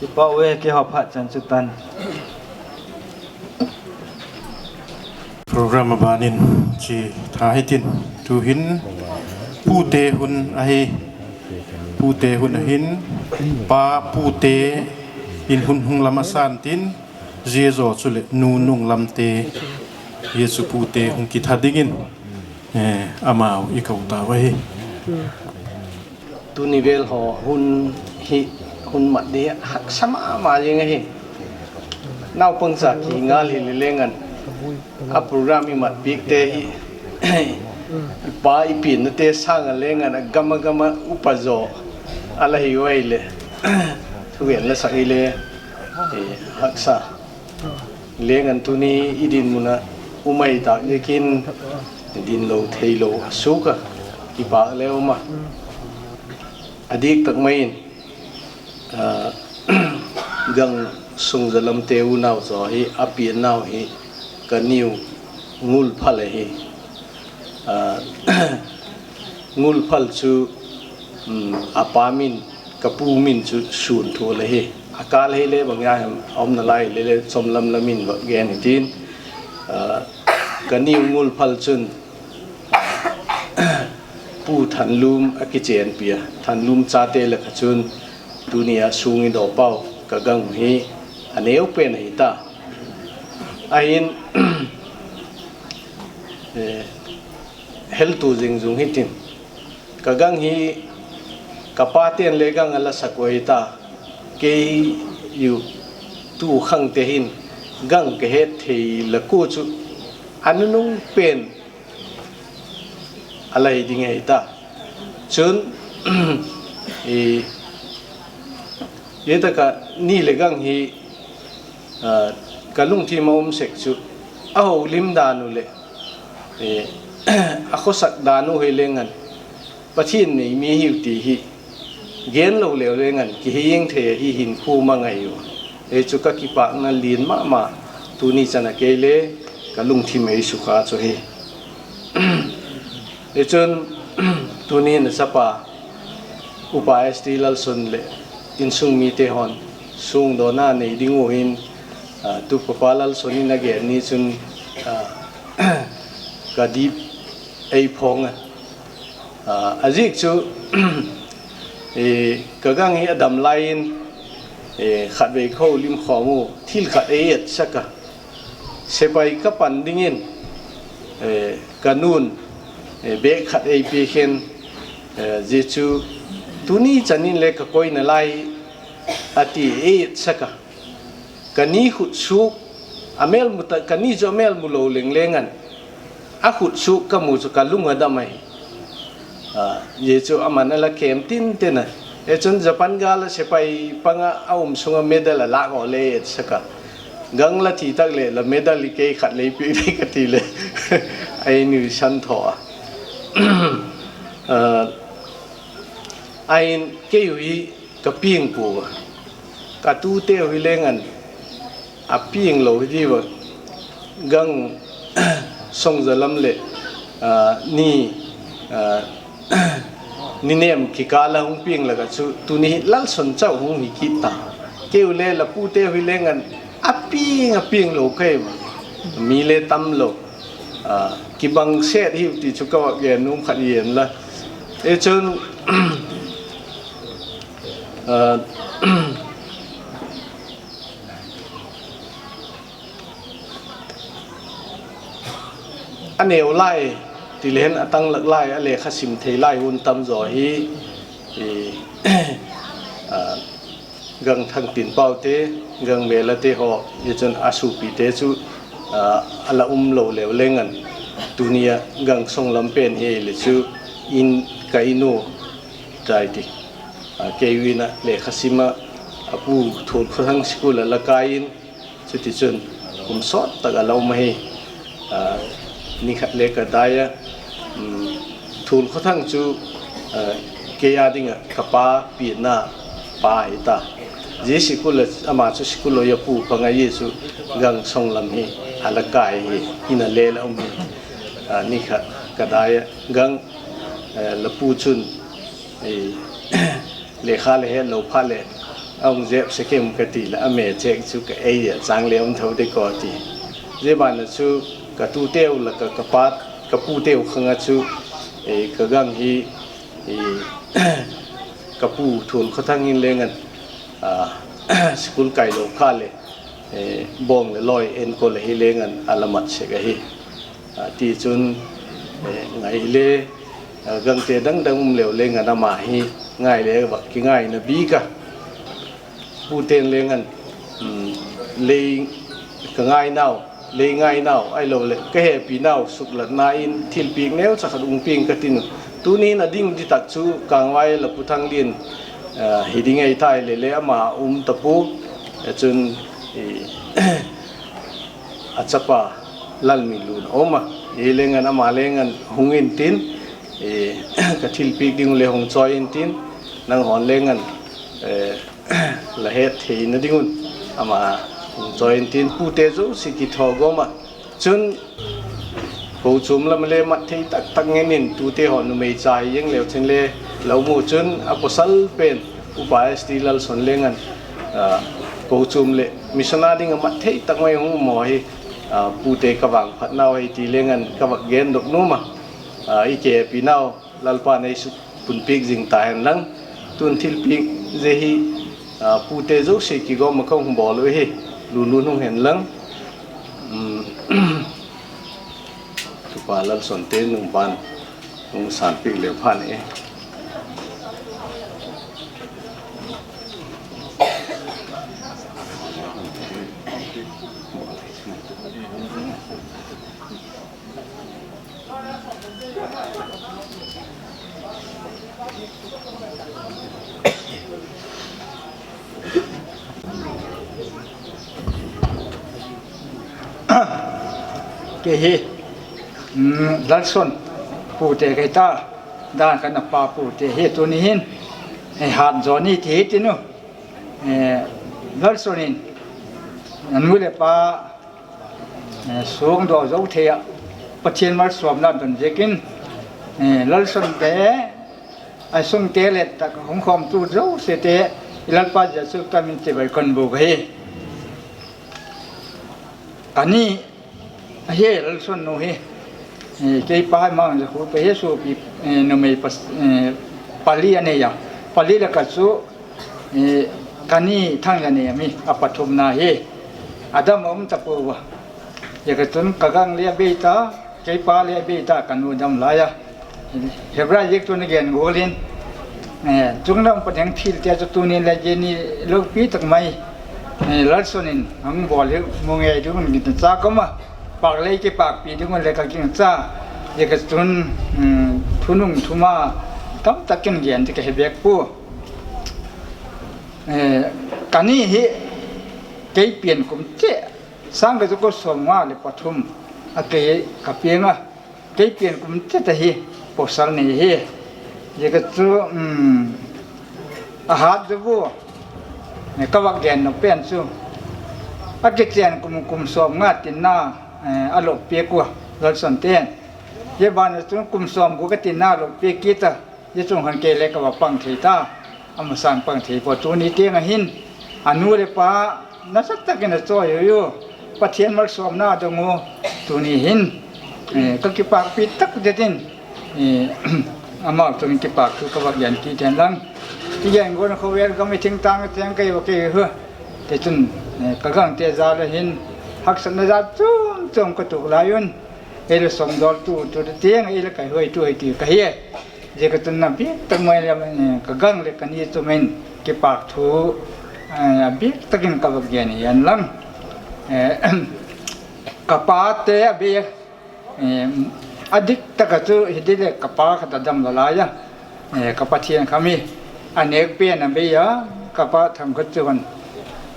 Kipak e, kihoupi chan chu tan. Program a ban in chi tha hitin, tuhin pute hun ahi, pute hun ahin, pa pute in hun hong lam a san tin, zia zaw chu leh nu nung lamte, zia chu pute hong kitha dingin, eh, amau i kou ta uhi. Tuni vel haw hun hi, hun mat di haksa mahmah zing ahi. Naupang cha ki ngal hi leh leng an, a program i mat piak te hi, i pa i pianna te sang a leng an, a gam a gam a upa zaw a la hi uai leh, thugen la sak hi leh, eh, haksa. Leng an tuni i dinmun a um ahi tak ziakin, din lou thei lou a suk a, kipak leh um a. A dik tak mai in, ah, Gang Sungzalam te unau zaw hi, a pianna uh hi, ka niu Ngulphal ahi. Ah, Ngulphal chu, um, a pa min, ka pu min chu Sunthual ahi. A kal hi leh bang a hem, a omna lai leh leh chomlam lam in va gen hitin, ah, ka niu Ngulphal chun, Pu Thanlum a kichenpih a, Thanlum chate lak ah chun tuni a sung i dawp uh, ka Gang hi a neu pen ahi ta. Ahin, eh, heltu zingzung hitin, ka Gang hi ka pate'n leh Gang a la sak uh ahi ta. Kei uh tu khang te hin Gang ka het thei lak uh chu a nunung pen a la hi ding ahi ta. Chun, i, zia tak a ni leh Gang hi, ah, ka lungthim a um sek chu, a houlim dan uh leh, eh, a khosak dan uh hi leng an, Pathian nei mi hi uh ti hi gen lou leh leng an, ki hi eng thei ahi, hinkhua a ngai uh. Zia chu ka kipakna lian mahmah, tuni chan a kei leh ka lungthim ei sukha chu hi. Zia chun, tuni na chapa, Upa S T Lalson leh insung mite hon sungdawnna nei ding uh hin, ah, tu Papa Lalson in a gen ni chun, ah, ka dip ei phong a. Ah, a zik chu, eh, ka Gang hi a dam lai in, eh, khatvei ka houlim khawm uh, thil khat ei etsak a. Sepai ka pan dingin, eh, ka nu'n, eh, bag khat ei piak in, eh, zia chu tuni chan in leh ka koina lai a ti ei etsak a. Ka ni khut suk, a mel mu ta, ka ni chu a mel mu lou leng leng an, a khut suk ka mu chu ka lung a dam ahi. Ah, zia chu aman a la kem tinten a. Zia chun Japan gal a sepai pang a a um sung a medal a lak uh leh etsak a. Gang la thi tak leh la medal i kei khat lei piak ding ka ti leh. Ei nuisan tho a. Ah, ahin kei uh hi ka piang pua. Ka tute uh hi leng an a piang lou hi diua. Gang Sungzalam leh, ah, ni, ah, ni nem kikal a hong piang lak ah chu tuni Lalson chauh hong hi kit ta. Kei uh leh la pute uh hi leng an a piang, a piang lou kei. Mi leh tam lou. Ah, kibang set hi uh ti chu ka va gen nuam khat yen la. Zia chun, ah, a neu lai, ti leng a tanglak lai, a lekha sim thei lai hun tam zaw hi, i, ah, Gang Thangtinpau te, Gang Mela te haw, zia chun a sopite chu, ah, a la um lou leh leng an. Tuni a Gang Sunglam pen hi leh chu in ka inn uh tai ti. Ah, kei uh in a lekha sim a, a pu Thulkhothang sikul a la kai in, chuti chun kum sawt tak a la um ahi. Ah, ni khat leh ka dai a, um, Thulkhothang chu, ah, kei a ding a ka pa pianna pa ahi ta. Zia sikul a, ama chu sikul a a pu pang a, zia chu Gang Sunglam hi a la kai hi, inn a leh la um hi. Ah, ni khat ka dai a, Gang, eh, la pu chun Ei, lekha le hetlou pha le, a hong zep sekem ka ti le, a me chek chu ka ei a chang le om thou de ko ti. Zia ban a chu ka tute uh la ka, ka pa, ka pute uh khang a chu, ei, ka gang hi, ei, ka pu Thul Khua Thang in leng an, a, school kai lou kha le, eh, bawng le lawi en ko le hi leng an a la mat sek ahi. Ah, ti chun, eh, ngai le, ah, gangte dangdang um leu leng an ama hi ngai le va kingaina bik a. Puten leng an, um, lei ka ngai nau, lei ngai nau, ahilou le ka hepi nau, suklatna in thilpiak neucha khat hong piang ka tin. Tuni'n a ding di tak chu Kangvai la Pu Thang Lian, ah, hi ding ei tai le le ama um ta pu, eh, chun, eh, a chapa Lalminlun a om a. Ei leng an ama leng an hong in tin, eh, ka thilpiak ding uh le hong chawi in tin, nang hon leng an, eh, la het theihna ding un ama hong chawi in tin, pute zosia kithougawm a. Chun kochuam lam le mat thei taktak ngen in tute hon numei cha hi jeng leu chin le la mu chun a pasal pen Upa S T Lalson leng an, ah, kochuam le mission a ding a mat thei tak mai hong maw hi, ah, pute ka vangphat nau hi ti leng an ka vak gen dok nuam a, ah, i ke pi nau Lalpa'n ei suk punpiak zing ta hen lang. Tun thilpiak zia hi, ah, pute zosia kigawm a ka hong bawl uh hi. Lulun hong hen lang. Um, Tupa Lalson te nung ban hong sanpiak leu phan e. Kei hi, mm, Lalson pute kei ta, dan ka na pa pute hi tuni hin, eh, hat zoni ti hi tinu, eh, Lalson in, a nu le pa, eh, sung do zo thei a, Pathian malsawmna don ziakin, eh, Lalson te, a sung te le tak hong khawm tu zosia te, i Lalpa Jesu ka min chibai kon buk hi. Ani, a hi Lalson nu hi, eh, kei pa hai mang za khu pe hi su pi, eh, numei pas, eh, pali a nei a. Pali la ka chu, eh, kani thang ya ne mi a pathumna hi. A dam om ta pu wa. Ya ka tun ka gang le a bei ta, kei pa le a bei ta ka nu dam lai a. Hebrai ziak tun a gen gol in. Eh, chung lam pa deng thil te chu tuni le gen ni lo pi tak mai. Eh, Lalson in hong bawl hi mu ngei ding un gin cha ka ma. Pak lei kipakpi ding un le ka ging cha. Ya ka tun, mm, thunung thuma tam tak kin gen ti ka he bek pu. Eh, kani hi kei pian kum te, sang ka zu ko sawm nga le pathum a kei ka piang a, kei pian kum te ta hi, pasal nei hi. Ye ka chu, um, a hat zu bu, eh, ka vak gen no pen chu. A kichian kum, kum sawm nga tin na, eh, a lop piak ua, Lalson ten. Ye ban chu kum sawm gu ka tin na lop piak kita. Ye chung khan kei le ka va pang thei ta, a masang pang thei pua tuni tiang a hin, a nu le pa, na sak tak in a chawi yu yu, Pathian malsawmna dong u, tuni hin, eh, ka kipakpi tak zet in, eh, amau chung kipak thu ka vak gen kiten lang. Ki gen gon khovel gam i thingtang tiang kei va kei hu, te chun, eh, ka gang te za le hin, haksatna za chum chum ka tuk lai un, ei le sawm dol tu, tu tiang ei le kai huai tu hai ti ka hi. Ye ka tun na bik tak mai le, eh, ka gang le kani chu men kipak thu, eh, a bik takin ka vak gen hi an lang. Eh, ka pa te a bik, eh, a dik taka chu hi di le ka pa ka ta dam la lai a. Eh, ka Pathian kha mi a nek pen a bei a, ka pa thang khut chu hon.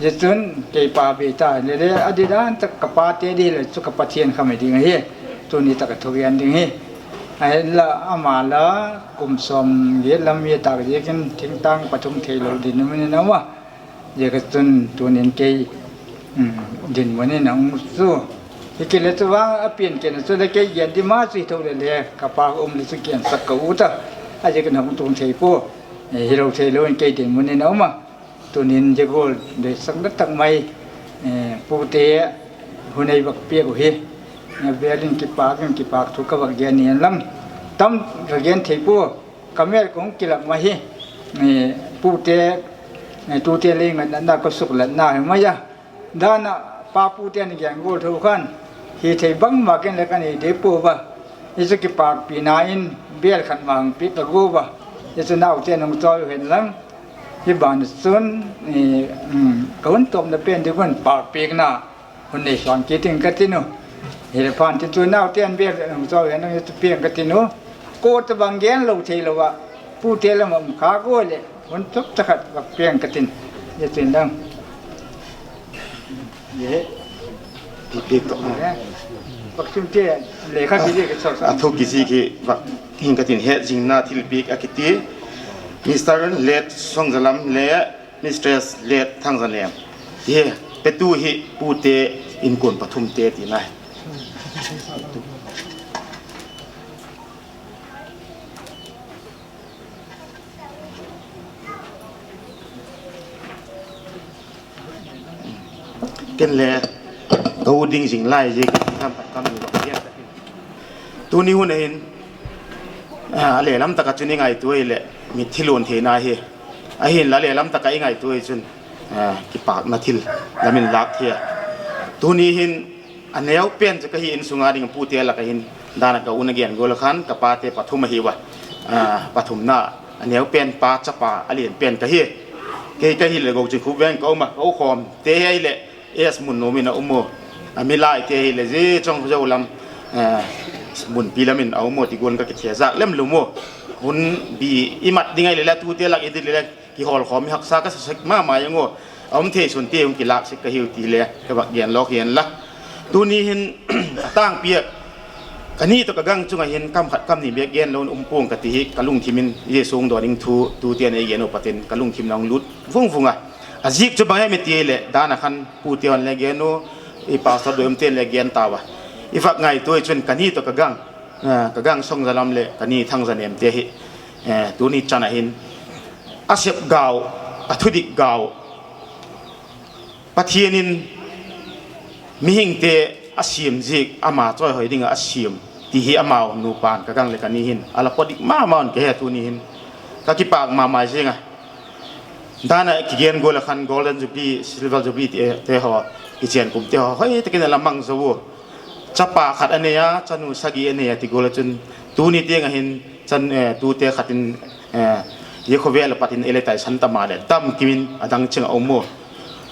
Ye chun kei pa bei ta le le a di dan tak ka pa te di le chu ka Pathian kha mi ding hi. Tuni taka thu gen ding hi. Ahinla ama la kum sawm giat lam mi tak ziakin thingtang pathum thei lo din mun in a um a. Ye ka chun tunin kei, um, din mun in a um chu. Hi kei le chu vang a pian kei na chu le kei gen di ma chu hi tho le le ka pa um le chu kian sak ka u ta. A ziakin hong tung thei pua, eh, hilou theilou in kei dinmun in a om a. Tuni'n zia gol deihsakna tak mai, eh, pute hun ei vak piak uhi. Eh, bialin kipak in kipahthu ka vak gen ni lam. Tam ka gen thei pua, ka mel kong kilak mai hi. Eh, pute, eh, tute lei ngat na ko suklat na hi mai a. Dan a pa pute ni gen gol thu khan. Hithei bangmah ken le ka nei dek pua. Hichu kipakpina in bial khat mah hong piak ka gol a. Hichu naute nung chawi hen lang. Hi ban sun, eh, um, ka hun tawpna pen di kun pakpikna hun nei suan kit ing ka ti uh. Hileh phan ti chu naute an bial nung chawi hen lang hichu piak ka ti uh. Ko ta bang gen lou theilou a. Pute lam a om kha gol le. Hun tuk takhat vak piak ka tin. Ye tin dang. Ye. Pi pi to. Ye. Vak sim te lekha ki ye ke chok. A thu kichi ki vak hin ka tin, het zingna thilpiak a kiti. Mister Let Songzalam le Mistress Let Thangzanem. Ye. Petu hi pute inkuan pathum te ti nai. Ken le, ka ut ding zing lai ziak in kam kam ni bak ziak. Tuni hun ahin, ah, a lehlam taka chun i ngaihtuah leh, mi thil un theihna hi. Ahinla lehlam taka i ngaihtuah chun, ah, kipakna thil lam in lak thei a. Tuni hin, a neu pen chu ka hi, insunga ding pute laka hin, dan a ka u na gen gol khan, ka pate pathum ahi ua. Ah, pathumna, a neu pen pa chapa, a lian pen ka hi. Kei ka hi leh Gouching Khup Veng ka om a, ka u khawm te hi leh, S Munnom in a om ua. A mi lai te hi leh, zi chong zo lam, eh, Munpi lam in a om ua, ti gual ka kithei zak lem lum ua. Hun bi i mat ding ahi leh, tute lak i di leh, kihawl khawm i haksa ka sa sek mahmah ing ua. A om thei sun te hong kilak sek ka hi uh ti le, ka vak gen lawk hian la. Tuni hin, a tangpi a, ka ni toh ka gang chunga hin kam khat kam ni bek gen lou in um puang ka ti hi, ka lungthim in Jesu hong dawn ding thu, tute nei gen uh patin, ka lungthim na hong lut vung vung a. A ziak chu bang hiam i ti leh, dan a khan pute hon le gen uh, i pastor Doimte le gen ta ua. I vak ngaihtuah chun ka ni toh ka gang, ah, ka gang Songzalam le ka ni Thangzanem te hi. Eh, tuni chan ahin, a sep gau, a thudik gau, Pathian in mihingte a siam ziak, ama chawihoi dinga a siam, ti hi amau nupa'n ka gang le ka ni hin a la pawt dik mahmah un ka he tuni hin. Ka kipak mahmah zing a. Dan a kigen gual a khan Golden Jubilee, Silver Jubilee te, te haw, kichian kum te haw, hoih takin a la mang zou ua. Chapa khat a nei a, chanu sagih a nei a ti gual a chun, tuni tiang ahin, chan, eh, tute khat in, eh, ye khovel a patin ei le taisan ta mahleh, damkim in a dang ching a om ua.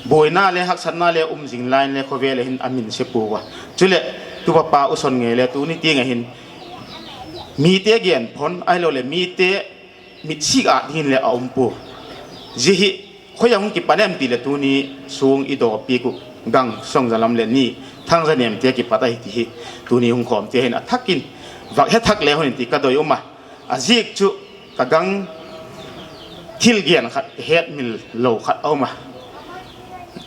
Buaina le haksatna le um zing lai in le khovel a hin a min se pua ua. Chuleh, tu papa U Son Ngei le tuni tiang ahin, mite gen phon, ahilou leh mite mitsik a ding in le a om pua. Zi hi, khoia hong kipan em ti leh tuni sung i dawpi uh, gang Songzalam le ni Thangzanem te kipat ahi ti hi, tuni hong khawm te hin a thak in, vak he thak le hon in ti ka doi um a. A ziak chu ka gang thil gen khat, het mil lou khat a om a.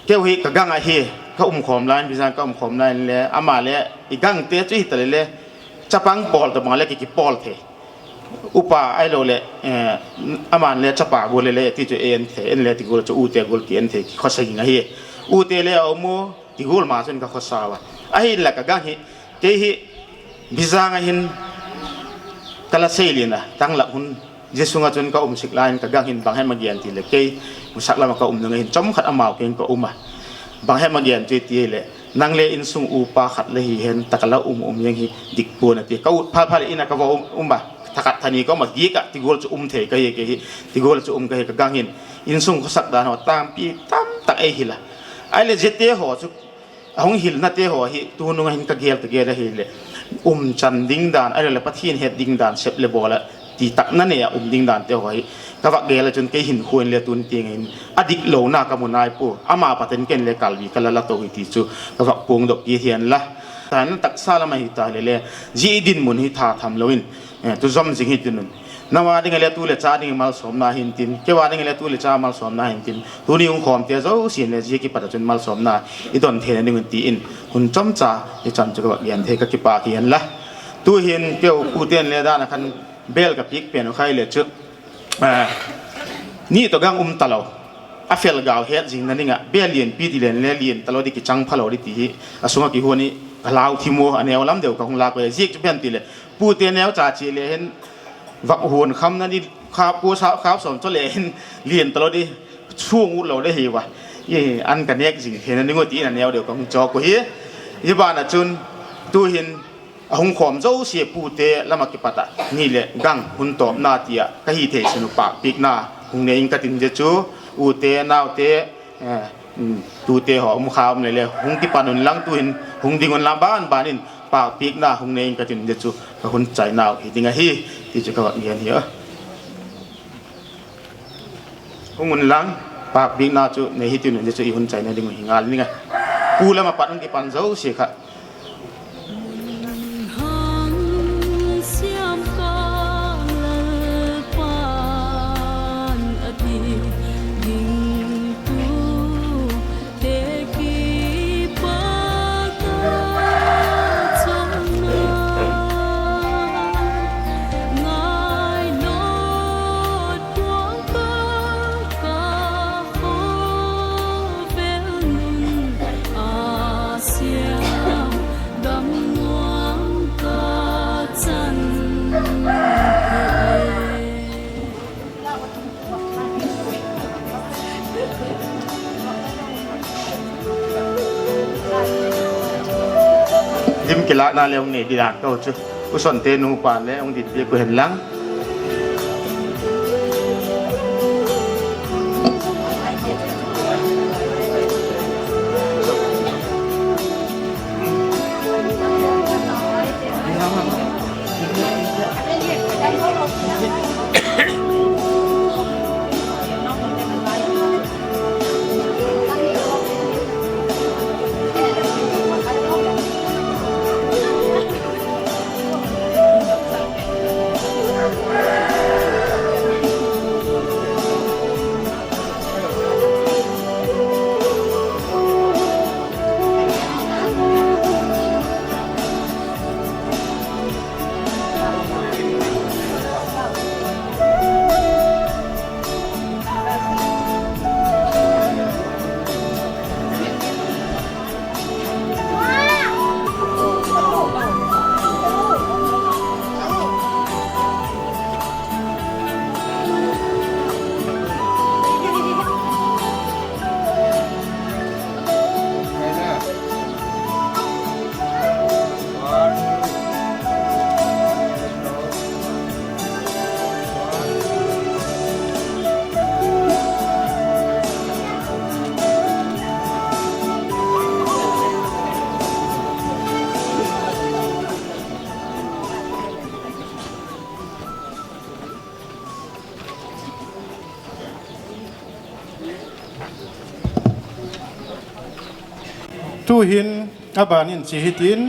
Keu hi ka gang ahi, ka um khawm lai in, Bizang ka um khawm lai in le, ama le i gang te chu hi ta leh le, chapang pawl toh bang le ki, kipawl thei. Upa ahilou leh, eh, aman le chapa gual le le, ti chu en thei, en le ti gual chu ute gual ki en thei, ki khosa ging ahi. Ute le a om ua, ti gual mah chun ka khosa ua. Ahinla ka gang hi, kei hi, Bizang ahin, ka la sei lian a, tanglak hun, zia sunga chun ka um sik lai in ka gang hin bang hiam a gen ti leh kei, musak lam a ka um nung ahin, chom khat amau kiang ka um a. Bang hiam a gen chu ti leh, nang le innsung upa khat le hi hen, taka la um um jeng hi dik pua'n a ti. Ka ut phalphal in a ka va um, um a. Tha khat tha ni ka um a, gik a, ti gual chu um thei ka hi, kei hi, ti gual chu um ka hi ka gang hin. Innsung khosak dan haw tampi tamtak ei hilh a. Ahihleh ziate haw chu, a hong hilhna te haw hi, tunung ahin ka gel ka gel ahihleh, umchan ding dan, ahihleh Pathian het ding dan, sep le bawl a, ti tak na nei a um ding dan te haw hi, ka vak gel a chun kei hin khuan le tun tiang in, a dik lou na ka mu nai pua, ama paten ken le kalbi ka la la tou hi ti chu, ka vak puang dok hi hian la. Tan taksa lam ahi ta leh le, zi i dinmun hi tha tham lou in, eh, tu zom zing hi tin un. Nang a ding le tu le cha ding malsawmna hin tin, keu a ding le tu le cha malsawmna hin tin, tuni hong khawmte zosia'n le zi kipat a chun malsawmna i don theihna ding un ti in, hun chomcha i chan chu ka vak gen thei ka kipak hian la. Tu hin keu pute'n le dan a khan Bel ka piak pen uh kha leh chu, ah, ni toh gang um talou. A fel gau het zingna ding a, bel lianpi di leng leh lian talou di, kichang phalou di ti hi. A sung a kihun i ka lau thim uh, a neu lam deuh ka hung lak uh. Ziak chu bang ti leh, pute neu cha chi leh hin, vak hun khamna di, khap kua sa, khap sawm chu leh hin, lian talou di, chung utlou di hi ua. I an ka nek zing theihna ding uh ti in a neu deuh ka hung chawk uh hi. Hi ban ah chun, tu hin, a hung khawm zosia pute lam a kipat a, ni leh gang hun tawpna ti a, ka hihtheih sun uh pakpikna hung nei ing ka tin, zia chu, ute, naute, eh, mm, tute haw um kha om leh leh, hung kipan un lang, tu hin hung ding un lang, banban in pakpikna hung nei ing ka tin, zia chu, ka hun chaina uh hi ding ahi, ti chu ka va ngen hi a. Hung un lang, pakpikna chu nei hi tin un, zia chu i hun chaina ding uh hi ngal ning a. Pu lam a pat hung kipan zosia kha. Lim kilakna leh hong nei di dan tou chu. U Sonte nupa leh hong dinpiak uh hen lang. Tuhin a ban in chi hitin,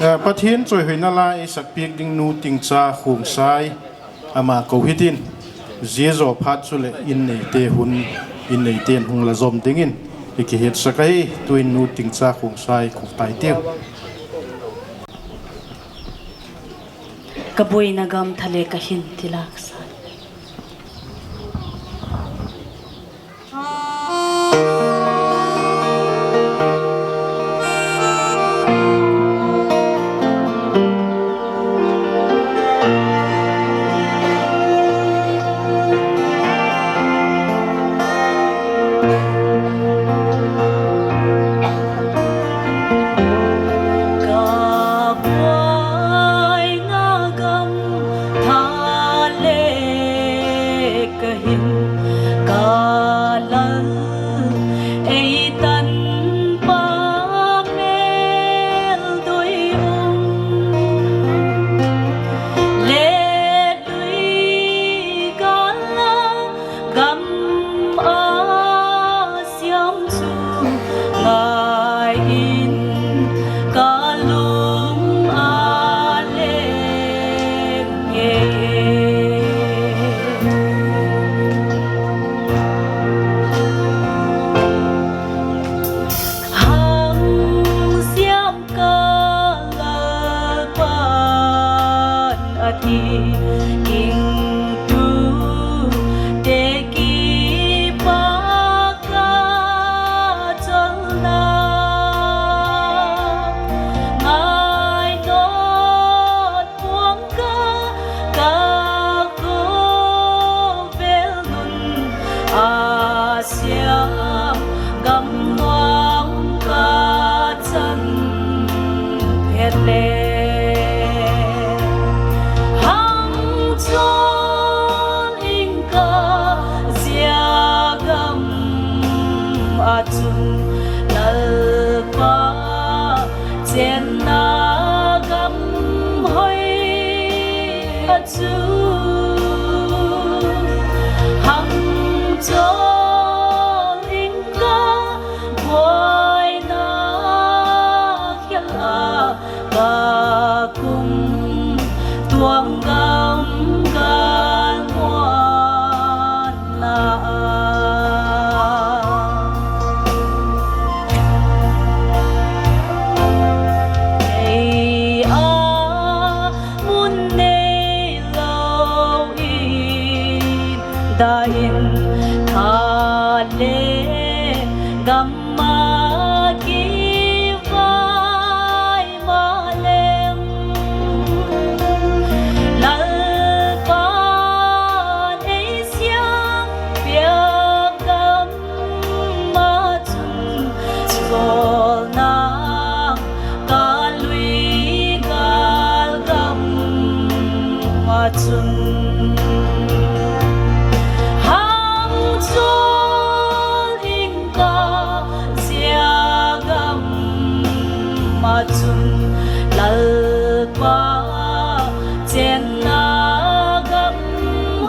eh, Pathian chawihoihna la ei sakpiak ding Nu Tingcha Khongsai ama kou hitin, zia zoh phat chu leh inn neite hun, inn neite'n hung la zom dingin i kihetsak ahi. Tuin Nu Tingcha Khongsai kou tai teu. Ka buaina gam tha leh ka hin tilak sa. Ka buaina gam tha leh Gingtute kipak a cholna, ngainawt puang ka, ka khovel nun a siam gam nuam ka chan phet leh, hang chawl ing ka, zia gam ah chun Lalpa chenna gam hoih a chu, hang chawl ing ka, buaina khial a ka kum, tuang gam galmuanna. Ei a mun neilou in, dah in tha leh gam a kivai mahleng, Lalpa'n ei siam piak gam ah chun, chawlna ka lui gal gam ah chun, hang chawl ing ka, zia gam ah chun Lalpa chenna gam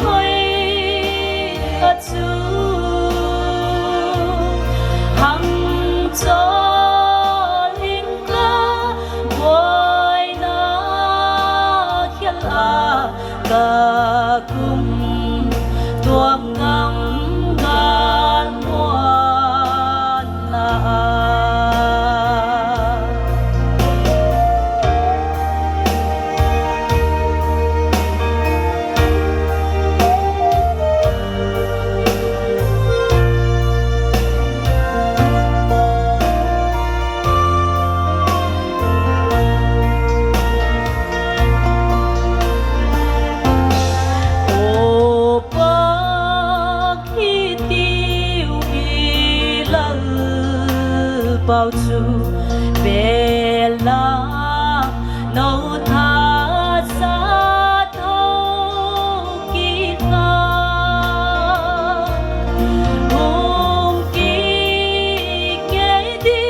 hoih a chu, hang chawl ing ka, buaina khial a ka kum, tuang gam galmuanna. Aw pak hi tiu i Lalpa uh chu, bel la nou tha sa thou kik a, hong kik kei di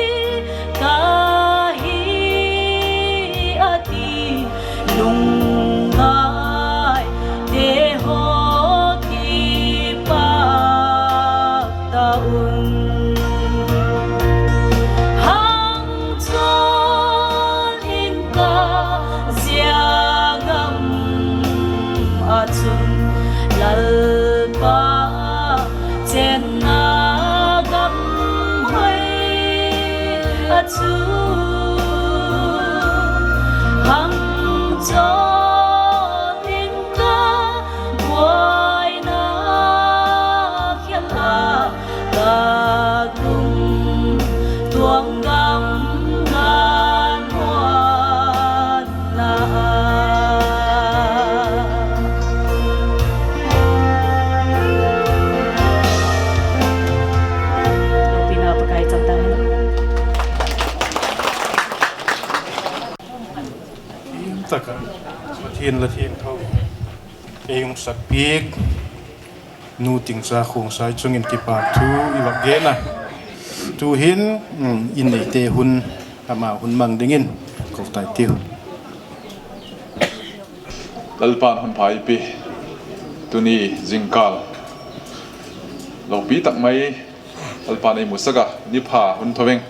ka hi a ti, lungngaihte haw kipak ta un. Hang chawl ing ka, zia gam ah chun Lalpa chenna gam hoih a chu, hang chawl ing ka, buaina khial a ka kum, tuang gam galmuanna. Loupina Pakai chang ta hen. Taka Pathian la thiangtho ei hong sak piak Nu Tingcha Khongsai chungin kipahthu i va gen a. Tuhin, mm, i neite hun, ama hun mang dingin kou tai tiu. Lalpa'n hun pha ei pe. Tuni zingkal loupi tak mai Lalpa'n ei musak a, ni pha hun thou veng.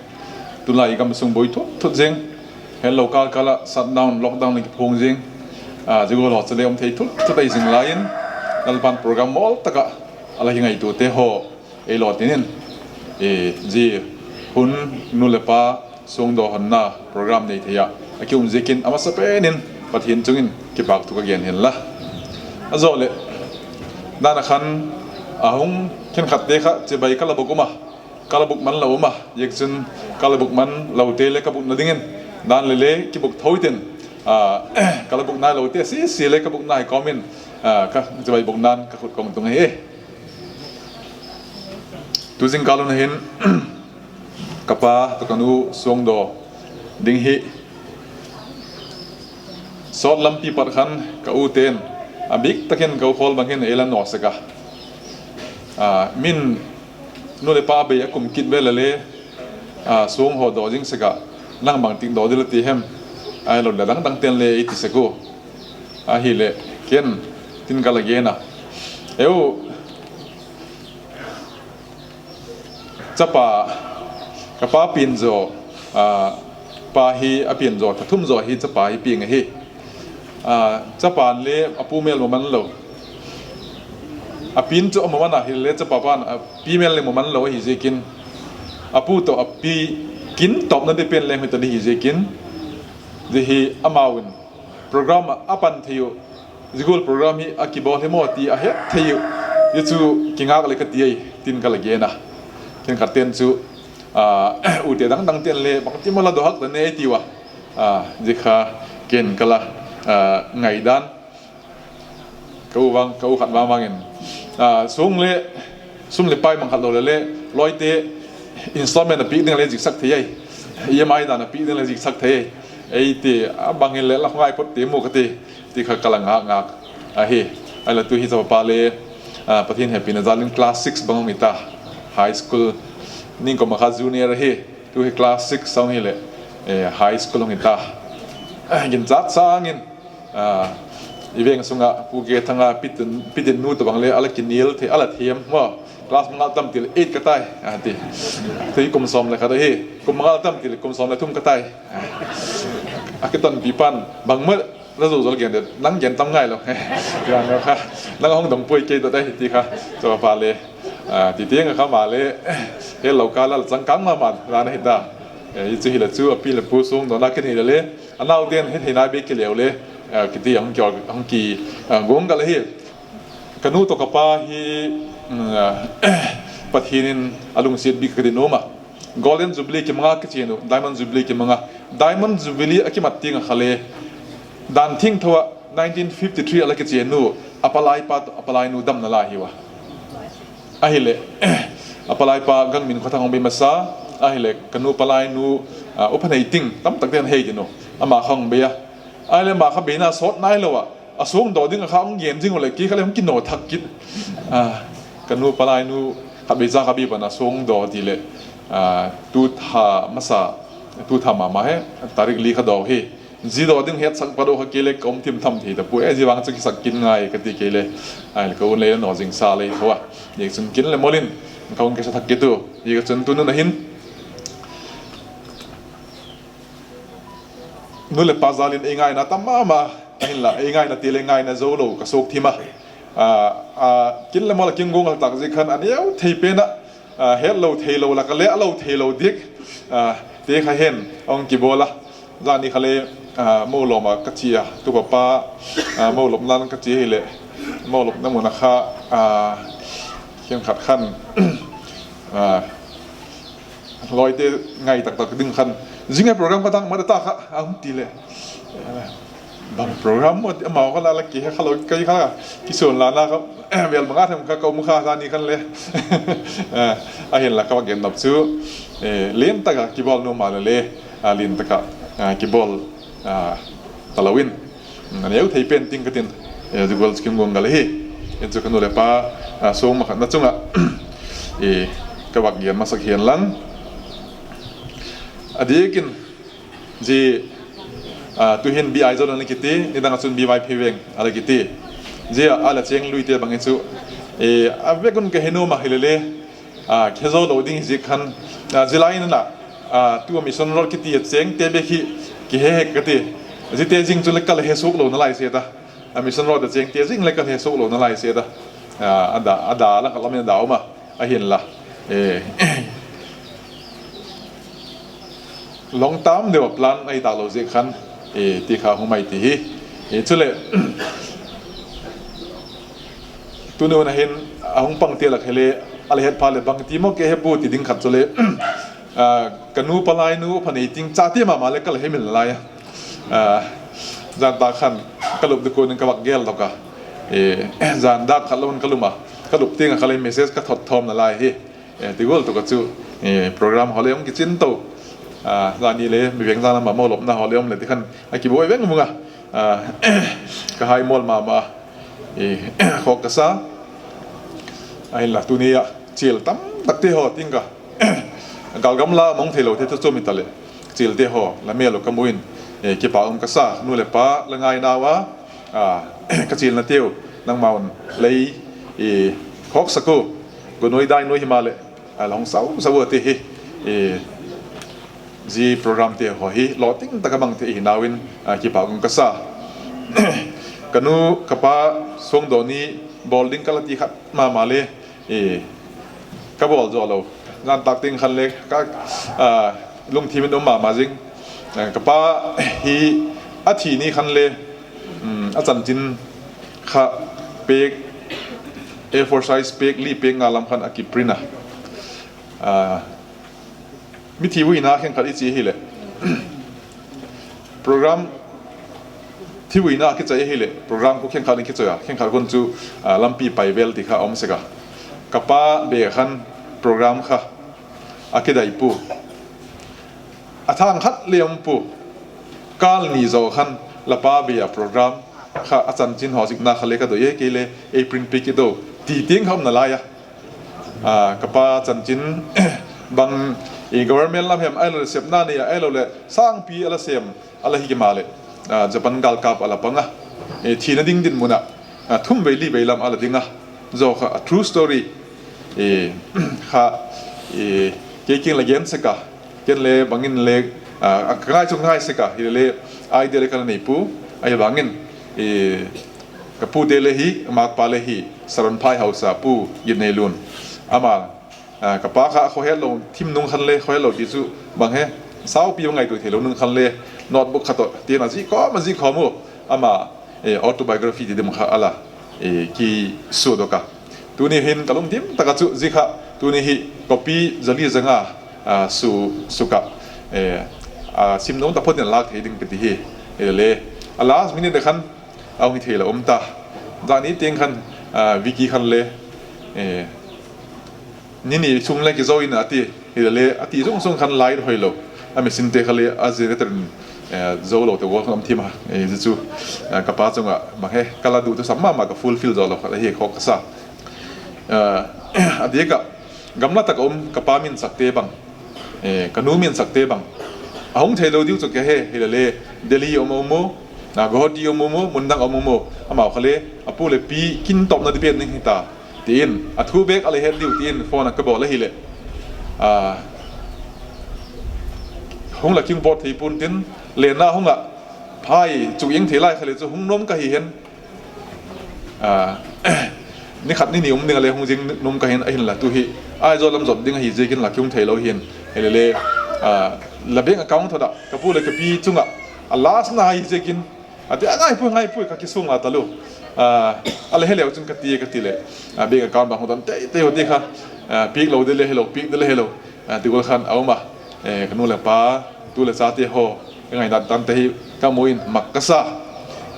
Tulai gam sung boi thut thut zing. Hello, kal kal a shutdown, lockdown leng kiphung zing. Ah, zia gual haw chu leng om thei thut thut ei zing lai in, Lalpa'n program mawl tak a a la hi ngaitute haw ei lawtin in, eh, zia hun nu leh pa sungdaw honna program nei thei a a ki um ziakin a masa pen in Pathian chungin kipak thu ka gen hen la. A zoh leh, dan a khan, a hong khenkhatte kha chibai ka la buk um a, ka la buk man lou um a, ziak chun ka la buk man loute leh ka bukna dingin, dan leh leh kibuk thou ten, ah, ka la buk nai loute sisi leh ka buk nai kawmin, ah, ka chibai bukna'n ka khut kong tung hi. Tu zingkal hun hin, ka pa toh ka nu suangdaw ding hi. Sawt lampi pat khan ka u ten, a biktakin ka u khawl bang hin ei la nawn sek a. Ah, min nu leh pa bei a kum kit vel leh, ah, suang hon daw zing sek a, nang bangtik daw di la ti hem. Ahihlouh leh dangdang ten leh ei ti sek uh. Ahihleh, ken, tin ka la gen a. Eu, chapa, ka pa pian zaw, ah, pa hi a pian zaw, tha thum zaw hi chapa hi piang hi. Ah, chapa'n leh a pu mel mu man lou. A pi'n chu a mu man a, hileh chapa pa'n a pi mel leh mu man lou hi ziakin. A pu toh a pi kin tawpna di pen leng hi ta di hi ziakin. Zia hi amau in program a pan thei uh, zia gual program hi a kibawl hi maw ti a het thei uh, zia chu kingak leh ka ti ai, tin ka la gen a. Khenkhat ten chu, ah, ute dangdang ten leh bangti maw la daw hak ta ne ti ua. Ah, zia kha ken ka la, ah, ngaihdan. Ka u vang, ka u khat vang vangin, ah, sum leh, sum leh pai mangkhat lou leh leh, lawite installment a pi ding leh ziksak thei ai. E M I dan a pi ding leh ziksak thei ai. Ei ti, a bang hileh la ngai phot te mu ka ti, ti kha ka la ngakngak ahi. Ahihleh tu hi chapa leh, ah, Pathian hehpihna zalin class six bang hong hi ta, high school, ningkum a kha junior ahi. Tu hi class six hong hileh, eh, high school hong hi ta. Ah, ginchak sangin, ah, i veng sunga Pu Ge Thanga Pitin, Pitin nu toh bang leh a la kinil thei, a la thiam maw. Class manga tam ti leh eight ka tai, a ti. Tui kum sawm leh khat ahi, kum manga tam ti leh kum sawm leh thum ka tai. A kiton pi pan, bang maw, la zozol gen de, nang gen tam ngai lou. Nang hong dong pui kei toh tai ti kha, chapa leh. Ah, ti tiang a kha mah leh, he lo ka la changkang mahmah dan ahi ta. Eh, i chu hileh chu, a pi leh pu suangdaw na ken hileh leh, a nau ten hi thei nai bek ki leh leh, ah, kiti hong ki, hong ki, ah, guang ka leh hi. Ka nu toh ka pa hi, mm, ah, Pathian in a lungsiat bik ka ti nuam a. Golden Jubilee kimang a kichian uh, Diamond Jubilee kimang a. Diamond Jubilee a kimat teng a kha leh, dan thingthu a nineteen fifty-three a la kichian uh, a palai pa toh a palai nu damna la hi ua. Ahihleh, a palai pa Gangminkhua Thang hong bei masa, ahihleh ka nu palai nu, ah, Upa Neiting, tamtak ten hei di nu, amah kha hong bei a. Ahihleh amah kha beina sawt nailou a, a suangdaw ding a kha hong gen zing uleh kei kha leh hong kino thak kit. Ah, ka nu palai nu khatvei za kha bei pan a suangdaw di leh, ah, tu tha masa, tu tha mahmah hi, tarik li kha daw hi. Zi daw ding het sak pah daw kha kei leh ka um thim tham thei ta pua, eh, zi vang chu kisak kin ngai ka ti kei leh. Ahihleh ka un leh nawn zing sa leh thou a. Ziak chun kin leh mawlin, ka hong kisa thak kei tu. Ziak chun tu nung a hin, nu leh pa zalin ei ngaina tam mahmah, ahinla, ei ngaina ti leh ngaina zou lou ka suk thim a. Ah, ah, kin leh mawl a kin guang a tak ziak khan a neu thei pen a, ah, het lou theilou lak a leh a lou theilou dik, ah, te kha hen, hong kibawl a. Zani kha leh, ah, Moulom a ka chi a, tu papa, ah, Moulom lan ka chi hileh, Moulom na mun a kha, ah, khenkhat khan, ah, lawite ngai taktak ding khan, zing a program ka tang mah ta kha, a hong ti leh. Bang program maw, amau kha la la ki kha lou kai kha, kisun la na kha, vel manga them kha ka um kha zani khan leh. Eh, ahinla ka va gen nop chu, eh, lian taka kibawl nuam mah leh leh, ah, lian taka, ah, kibawl, ah, ta lou in. A neu thei pen ting ka tin, eh, zia gual chu kin guang ka leh hi. Ei chu ka nu leh pa, ah, sung ma khat na chunga, eh, ka va gen masak hian lang. A diakin, zia, ah, tu hin B I Zone ana kiti, nidang a chun B Y P Veng ana kiti. Zia a la cheng luite bang hi chu, eh, a vek un ka he nuam a hileh leh, ah, khe zou lou ding hi ziak khan, ah, zia lai in ana, ah, tu a Mission Road kiti a chengte bek hi, kihe hek ka ti. Ziate zing chu leh ka la he suk lou nalai se ta. A Mission Road a chengte zing leh ka la he suk lou nalai se ta. Ah, a da, a da lang ka lam in a da um a. Ahinla. Eh. Long term deuh a plan ahi ta lou ziak khan, Eh, ti kha hong mai ti hi. Eh, chule, tuni hun a hin, a hong pang te lak hi leh, a leh het pha leh bang ti maw ke he bu ti ding khat chule, ah, ka nu palai nu pha nei ting chate mahmah leh ka leh he mil lai a. Ah, zan tak khan ka lup di ko ning ka vak gel tok a. Eh, zan dak khat lou ka lum a. Ka lup ting a ka leh message ka thot thawm na lai hi. Eh, ti gol tuk a chu, eh, program hou leh hong kichin tou. Ah, zani leh, mi veng zan a mahmah lopna hou leh om leh ti khan a kibuai veng mawng a. Ah, ka hai mawl mahmah. Eh, khawk ka sa. Ahinla tuni a, chil tam tak te hou ting ka. Gal gamla mong thei lou te tu chu mi ta leh. Chil te hou, la mel lou ka mu in. Eh, kipak um ka sa, nu leh pa, la ngai na ua. Ah, ka chilna teu, nangmau leh, eh, khawk sak u, gu nui dai nui hi mah leh, ah, la hong sau, sau te hi, eh, zi program te hou hi, lou ting tak a mang te hi nau in, ah, kipak um ka sa. Ka nu, ka pa, suang dawh ni, bawl ding ka la ti khat mahmah leh, eh, ka bawl zou lou. Zan tak ting khan leh, ka, ah, lungthim in um mahmah zing. Eh, ka pa hi a thi ni khan leh, mm, a chanchin kha pek, A four size pek, li pek nga lam khan a kiprint a. Ah, mi thi vuina khenkhat i chi hi leh. Program thi vuina kichai hi leh, program khu khenkhat in kichai a, khenkhat khun chu, ah, lampi pai vel ti kha om sek a. Ka pa bek khan program kha a kidai pu. A thang khat leh om pu. Kal ni zou khan la pa bek a program kha a chanchin hou zikna kha leh ka doi e kei leh ei print pi ki dou. Ti ting kha om na lai a. Ah, ka pa chanchin bang i government lam hiam ahilou leh sepna nei a ahilou leh sangpi a la sem a la hi kei mah leh. Ah, Japan galkap a la pang a. Eh, thina ding dinmun a. Ah, thum vei li vei lam a la ding a. Zou kha a true story. Eh, kha, eh, kei kiang la gen sek a. Ken leh bangin leh, ah, a ka ngai chu ngai sek a. Hi leh idea leh ka la nei pu. Ahivangin, eh, ka pu te leh hi, mak pa leh hi, Saron Phai Hausa pu, Gin Nei Lun. Ama, ah, ka pa kha khohet lou, thim nung khan leh, khohet lou ti chu, bang he, saupi bang ngaihtuah theilou nung khan leh, notebook khat toh, ti na zi khawm, zi khawm u, ama, eh, autobiography ti dim kha a la, eh, ki su dok a. Tuni hin ka lungthim tak a chu zi kha, tuni hi copy zali zanga, ah, su, su ka, eh, ah, sim nung ta phot in lak thei ding ka ti hi, eh, leh, a last minute khan, a hong hi thei lou om ta. Zani ting khan, ah, Vicky khan leh, eh, ni ni chung leh kizou in a ti, hi leh, a ti zung zung khan light hoih lou. A machine te kha leh, a generator in, eh, zou lou te gol khan om thim a, eh, zi chu, eh, ka pa chunga, bang he, ka la duh tu sam mahmah ka fulfill zou lou kha leh hi khawk ka sa. Eh, a diak a, gamla tak a um ka pa min sak te bang, eh, ka nu min sak te bang. A hong thei lou diu chu ka he, hi leh, Delhi om om u, na Guwahati om om u, mun dang om om u, amau kha leh, a pu leh pi kin tawpna di pen ning hi ta. Tin, a thu bek a leh het diu tin, phone a ka bawl a hi leh. Ah, hong la king bot thei pun tin, leh na hong a, phai, chu ing thei lai kha leh chu hong nom ka hi hen. Ah, ni khat ni ni um ding a leh hong zing nom ka hi hen ahinla tu hi. Aizawl lam zot ding a hi ziakin la kiung thei lou hi hen. Hi leh, ah, la bank account thot a, ka pu leh ka pi chunga, a last na hi ziakin, a ti a ngai pui, ngai pui, ka kisung a ta lou. Ah, a leh he leh chun ka ti, ka ti leh. Ah, bank account bang hong tan tei, tei hou ti kha. Ah, pik lou di leh hello, pik di leh hello. Ah, ti gol khan a um a. Eh, ka nu leh pa, tu leh chate hou. Ka ngaihdan tan te hi, ka mu in mak ka sa.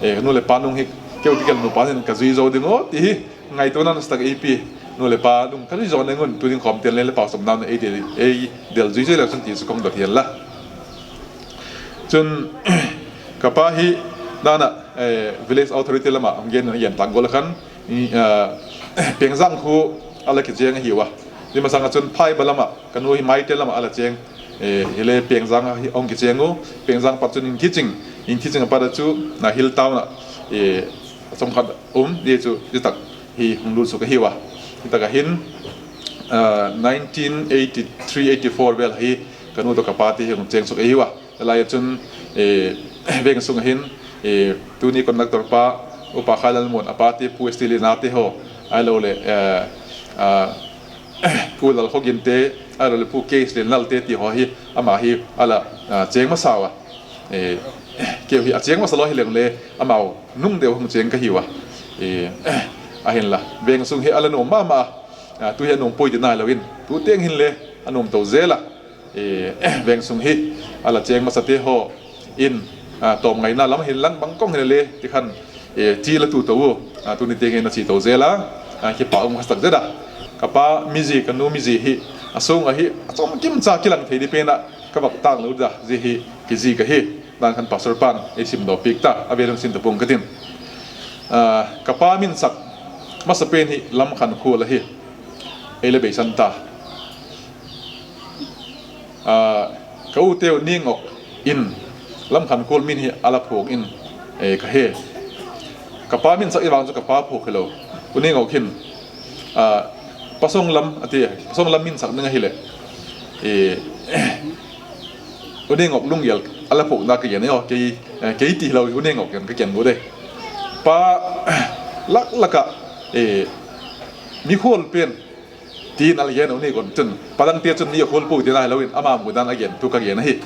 Eh, ka nu leh pa nung hi, keu ti kel nu pa nin ka zui zou ding o, ti hi. Ngaihtuahna nasa tak ei pi. Nu leh pa nung ka zui zou ning un, tu ding khawm ten leh leh pau som nam ei del, ei del zui zui leh chun ti chu kong dot hial la. Chun, ka pa hi, nana, eh, village authority lama, hong gen, gen tang gol khan, i, ah, Pengzang khu a la kicheng hi ua. Zi masang a chun Phaiba lama, ka nu hi Maite lama a la cheng, eh, hi leh Pengzang hi hong kicheng u, Pengzang pat chun Inkiching, Inkiching a pat a chu, na Hill Town a, eh, a chom khat um, di chu, di tak hi hong lut suk a hi ua. Di tak a hin, ah, nineteen eighty-three eighty-four vel hi, ka nu toh ka pa te hi hong cheng suk a hi ua. Lai chun, eh, veng sung a hin, eh, tuni conductor pa, Upa Khailal Mun, a pa te Pu S T Lina te hou, ahilou leh, eh, ah, Pu Lal Khogin te, ahilou leh Pu K S Lenlal te ti hou hi, ama hi, a la, ah, cheng masa ua. Eh, keu hi a cheng masa lou hileng le amau nung deuh hong cheng ka hi ua. E, ahinla, veng sung hi a la nuam mahmah a, tu hi a nuam poi di nailou in, tu teng hin le a nuam tou zel a. E, veng sung hi a la cheng masa te hon, a, tawm ngaihna lam hin lang bang kong hi le, ti khan, e, chi la tu tou u, a, tuni teng hin a chi tou zel a, a, kipak um kha sak zet a. Ka pa mi zi, ka nu mi zi hi, a sung a hi, a chom kim cha kilang thei di pen a, ka vak tang lou da, zi hi, kizi ka hi. Dan khan Pastor pan ei sim dawk pik ta, a vel hong sim ta pong ka tin. A, ka pa min sak masa pen hi Lamkhankhual ahi. Ei le beisan ta. A, ka u te u Ningok in Lamkhankhual min hi a la phuk in, e, ka he. Ka pa min sak i vang chu ka pa phuk hilou. U Ningok hin, a, Pasong Lam a ti, Pasong Lam min sak ning ahi le. E, U Ningok lunggel a la phukna ka gen e, kei, eh, kei ti lou U Ningok gen ka gen bu de. Pa lak lak a, eh, mi khual pen tin a la gen U Ningok chun. Pa dang te chun mi khual pu tin a lou in ama mu dan a gen tu ka gen ahi.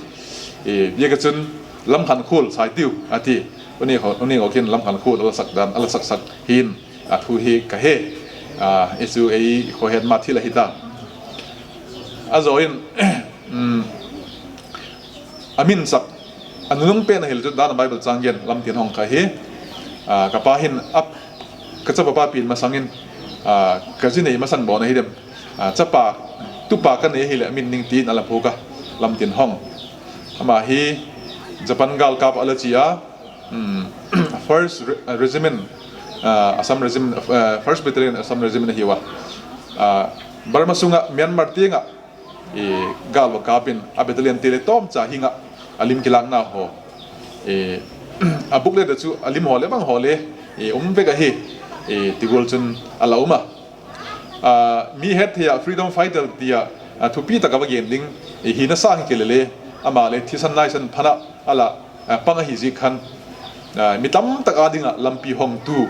Eh, bia ka chun Lamkhankhual sai tiu a ti. U Ningok, U Ningok hin Lamkhankhual a la sak dan, a la sak sak hin a thu hi ka he. A, i chu ei khohet ma thil ahi ta. A zaw in, um, a min sak, a nunung pen ahil chu dan a Bible chang gen Lamtinhong kha hi. A, ka pa hin a, ka chapa pa pian masang in, a, ka zi nei masang bawn ahi dem. A, chapa, tupa ka nei hi le a min ning tin a la phuk a, Lamtinhong. Ama hi Japan galkap a la chi a, um, First Re-, Regiment, a, Assam Regiment, a, First Battalion Assam Regiment ahi ua. A, Burma sunga Myanmar tiang a i, gal va kap in a battalion te le tawmcha hing a, a lim kilakna ho. I, a booklet a chu a lim ho le bang ho le, i, um vek ahi, i, ti gual chun a la um a. A, mi het thei a freedom fighter ti a, a, thupi tak a va gen ding, i, hihna sang hi kei le le, ama le thisan naisan phan a, a la, a, pang ahi zik khan, a, mi tamtak a ding a lampi hongtu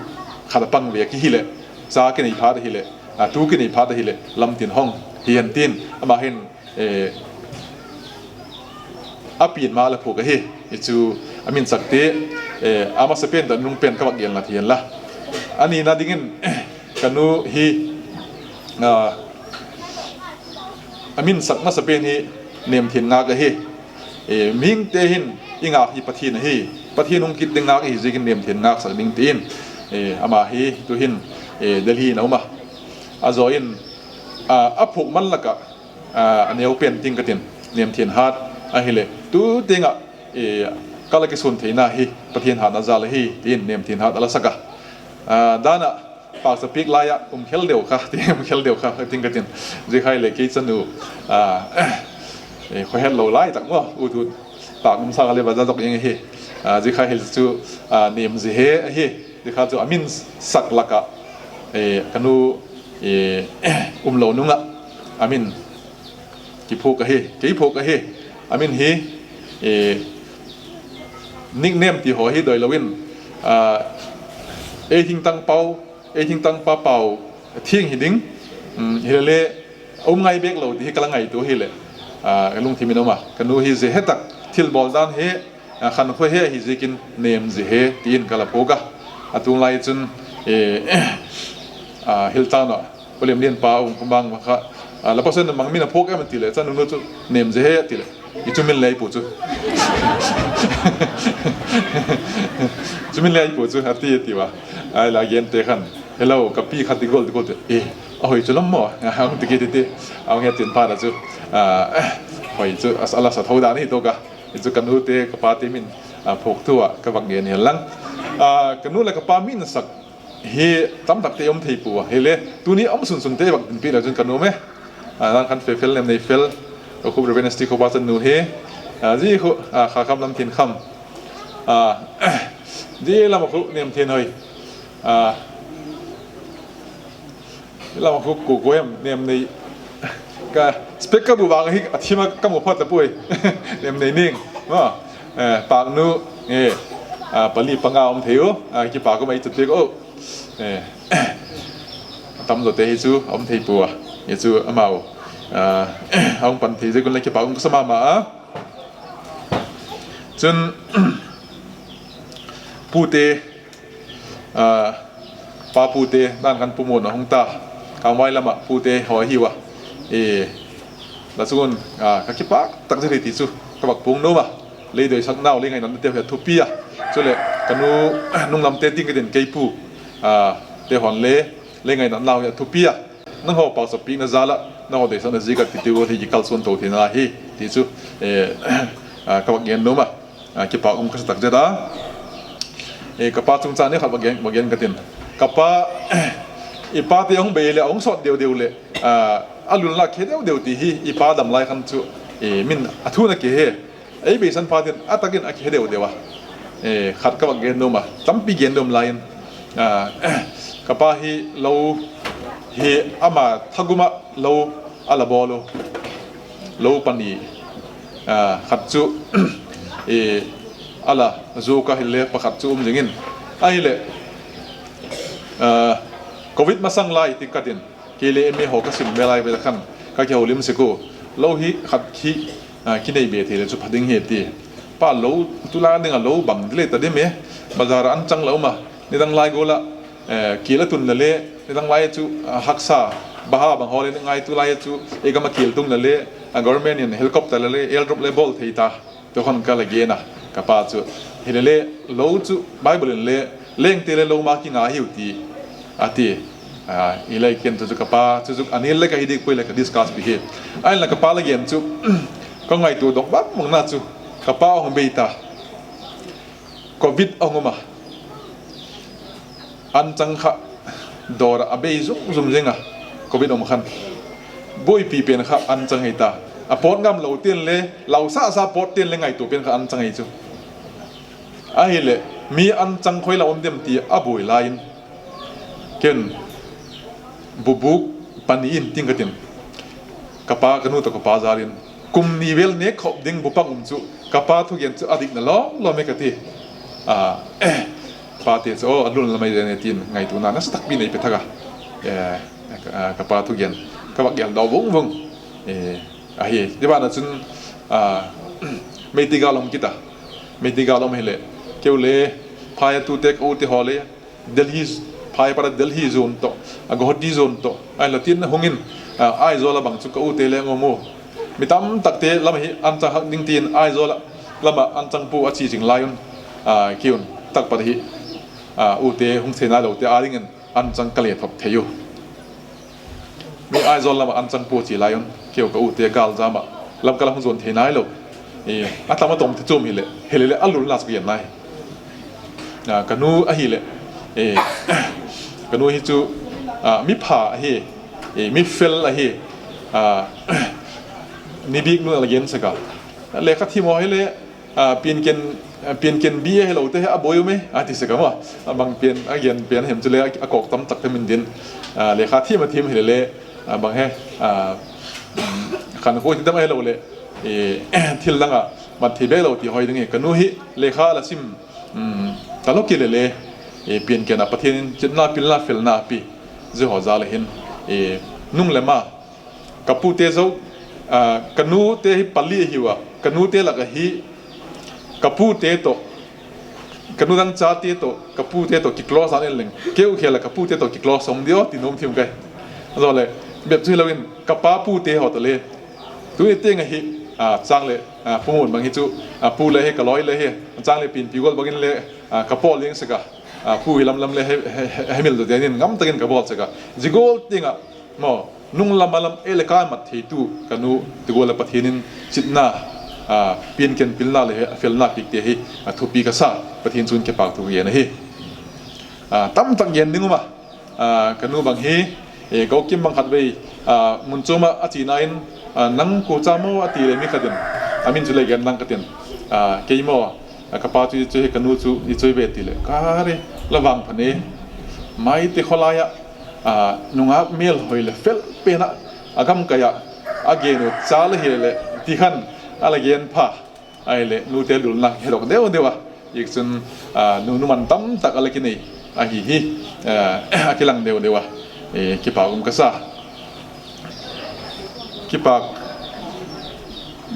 khat a pang vek hi le, cha kinei phat ahi le, a, tu kinei phat ahi le, Lamtinhong hi hen tin, ama hin, eh, a pian ma la phuk ahi, i chu a min sak te, eh, a masa pen dan nung pen ka vak gen la thian la. A nihna ding in, ka nu hi, a, a min sak masa pen hi Nemthianngak ahi. Eh, mihing te hin i ngak hi Pathian ahi. Pathian hong kit ding ngak ahi ziakin Nemthianngak sak ding tin. Eh, ama hi tu hin, eh, Delhi in a um a. A zaw in, a, a phuk man lak a, a, a neu pen ting ka tin, Nemthianhat ahi le. Tu teng a, eh, ka la kisun theihna hi Pathian hatna zal ahi, tin Nemthianhat a la sak a. A, dan a, paksa pik lai a, um khel deuh kha, ti um khel deuh kha, ting ka tin. Zi khai le kei chanu, a, eh, khohet lou lai tak maw, u tu, pak um sak le ba za dok ing hi. A, zi khai hil chu, a, Nem Zi He ahi, zi kha chu a min sak lak a, eh, ka nu, eh, um lou nung a, a min kiphuk ahi, kei phuk ahi, a min hi, eh, nickname ti ho hi doi lou in, a, ei thingtang pau, ei thingtang pa pau, thing hi ding, um, hi le le, um ngai bek lou ti hi ka la ngaitu hi le, a, ka lungthim in um a, ka nu hi Zi He tak, thil bawl dan hi, a, Khankhual He ahi ziakin Nem Zi He, tin ka la phuk a. A tung lai chun, eh, a, hil tan a, William Lian pa, um, kumang ma kha, a, la pasen mang min a phuk em ti le, chanu nu chu Nem Zi He ti le. I chu min le i pu chu. Chu min le i pu chu, a ti, a ti ua. Ai la gen te khan. Hello, ka pi khat di gol, di gol te. Eh, a hoi chu lam maw. A hong ti ki ti ti. A hong he tin pa da chu. A, hoi chu, a, a la sa thou dan hi to ka. I chu ka nu te, ka pa te min, a, phuk tu a, ka vak gen hi lang. A, ka nu le ka pa min sak hi tam tak te om thei pua. Hi le, tuni om sunsun te vak din pi la chun ka nu me. A, lang khan Fe Fel, Nem Nei Fel, ka khup Reverend Sti Khoba chanu hi. A, zi khu, a, Kha Kham Lam Thin Kham. A, zi lam khu Nem Thin Hoi. A, lam khu ku ku em, Nem Nei. Ka spek ka bu vang hi, a thim a ka mu phot ta pui. Nem Nei Ning. Ma, eh, pak nu, eh, a, pali panga om thei u, a, kipak u mai chu pik u. Eh, a tam zaw te hi chu, a om thei pua. Hi chu amau, a, a hong pan thei ziak un le kipak um ka sa mahmah a. Chun, Pute, ah, pa pute, dan khan Pu Muanna hong ta. Kamvai lama pute haw hi ua. E, la chun, ah, ka kipak tak zet hi ti chu ka vak puang nuam a. Lei doisak nau, lei ngainatna te hi a thupi a. Chule, ka nu nunglam te ding ka din kei pu, ah, te hon le, lei ngainatna hi a thupi a. Nang haw pauchap pihna zal a, nang haw doisakna ziak a ti tu hi ki kalsuan tou theihna hi, ti chu, eh, ah, ka vak gen nuam a. Ah, kipak um ka sa tak zet a. Eh, ka pa chungchang ni khat vak gen, vak gen ka tin. Ka pa, i pa te hong bei le, hong sawt deuhdeuh le, ah, a lul lak khe deuhdeuh ti hi, i pa dam lai khan chu, eh, min a thu na ke he. Ei beisan pa tin, a takin a khe deuhdeuh a. Eh, khat ka vak gen nuam a, tampi gen nuam lai in. Ah, ka pa hi lou hi ama thagum a lou a la bawl uh. Lou pani, ah, khat chu, eh, a la zuk a hi le pakhat chu um zing in. Ahi le, ah, covid masang lai ti ka tin, kei le M A haw ka sim lai vel khan, ka kihoulim sek uh. Lou hi khat hi, ah, kinei be thei le chu pha ding hi ti. Pa lou, tulai ding a lou bang di le ta di me, bazar a anchang la um a, nidang lai gol a, eh, kil a tun le le, nidang lai chu, ah, haksa, baha bang haw le ngai tulai chu, e gam a kil tung le le, ah, government in helicopter le le, airdrop le bawl thei ta, tu hon ka la gen a, ka pa chu. Hi le le, lou chu, Bible in le, leng te le lou ma ki nga hi uh ti, a ti. Ah, i lai ken chu chu ka pa, chu chu a ni le ka hi dik pui le ka discuss pi hi. Ahi le ka pa la gen chu, ka ngaitu dong bang mong na chu, ka pa hong bei ta. Covid a hong um a. Anchang kha dawr a bei zungzung zing a. Covid om khan. Buaipi pen kha anchang hi ta. A pawt ngam lou tin le, lau sasa pawt tin le ngaitu pen kha anchang hi chu. Ahi le, mi anchang khoi la om dem ti a buai lai in. Ken, bubuk pani in ting ka tin. Ka pa, ka nu toh ka pa zal in. Kum ni vel nek khop ding bupang um chu, ka pa thugen chu a dik na lawm lawm e ka ti. Ah, pa te chu, oh, a lul na mai zen e tin, ngaituna nasa tak pi nei pe thak a. Eh, ka, ka pa thugen, ka vak gel dawh vung vung. Eh, ahi, di ba na chun, ah, Meitei gal om kit a. Meitei gal om hi le, keu le, phai a tu te ka u te haw le, Delhi, phai para Delhi zone toh, a Guwahati zone toh, ahi la tin hong in, ah, Aizawl a bang chu ka u te le ngom u. Mi tam tak te lam hi anchang hak ding tin Aizawl a, lama anchang pu a chi zing lai un, ah, ki un tak pat hi, ah, u te hong sei nai lou te a ding in anchang ka le thop thei u. Mi Aizawl lama anchang pu chi lai un, keu ka u te gal zama, lam ka lam zon thei nai lou. Eh, a tam a tom te chum hi le, hi le le a lul na chu gen nai. Ah, ka nu ahi le, eh, ka nu hi chu, ah, mi pha ahi, eh, mi fel ahi, ah, ni bik nu a la gen sek a. Lekha thim haw hi le, ah, pianken, ah, pianken bi a hi lou te hi a buai um e, a ti sek a maw. A bang pian, a gen pian hem chu le a, a kawk tam tak te min din. Ah, lekha thim a thim hi le le, ah, bang he, ah, mm, khankho ti dam a hi lou le, eh, thil dang a mat thei be lou ti hoih ding e. Ka nu hi lekha la sim, mm, ta lou ki le le, eh, pianken a Pathian in chitna pilna felna pi. Zia haw zal a hin, eh, nung le ma, ka pu te zou, ah, ka nu te hi pali hi ua, ka nu te lak a hi, ka pu te toh, ka nu dang cha te toh, ka pu te toh ki close an en leng. Keu khel a ka pu te toh ki close om di aw, ti nuam thim kai. Zaw le, bep chu hi lou in, ka pa pu te haw toh le. Tuni teng a hi, ah, chang le, ah, Pu Mun bang hi chu, ah, pu le hi, ka loi le hi, chang le Pinpi Gol bang in le, ah, ka pawl leng sek a, ah, pu hi lamlam le hi, hi, hi, hi mil do te nin ngam takin ka bawl sek a. Zia gol teng a, maw, nung lam a lam e le ka mat thei tu, ka nu, ti gol a Pathian in chitna, ah, pianken pilna le hi, a felna kik te hi, ah, thupi ka sa, Pathian chun kipak thu gen ahi. Ah, tam tak gen ding um a, ah, ka nu bang hi, eh, Gaukim bang khat vei, ah, mun chuma a china in, ah, nang ku cha maw a ti le mi khat in, a min chu le gen lang ka tin, ah, kei maw, ah, ka pa chu i chu hi ka nu chu i chu ve ti le, ka re, la vang phan e, Maite kholai a, ah, nungak mel hoi le fel pen a, a gam kai a, a gen u cha le hi le, ti khan, a la gen pha. Ahi le, nu te lulna hi lawk deuhdeuh a. Ziak chun, ah, nu, nu man tam tak a la kinei ahi hi, ah, a kilang deuhdeuh a. Eh, kipak um ka sa. Kipak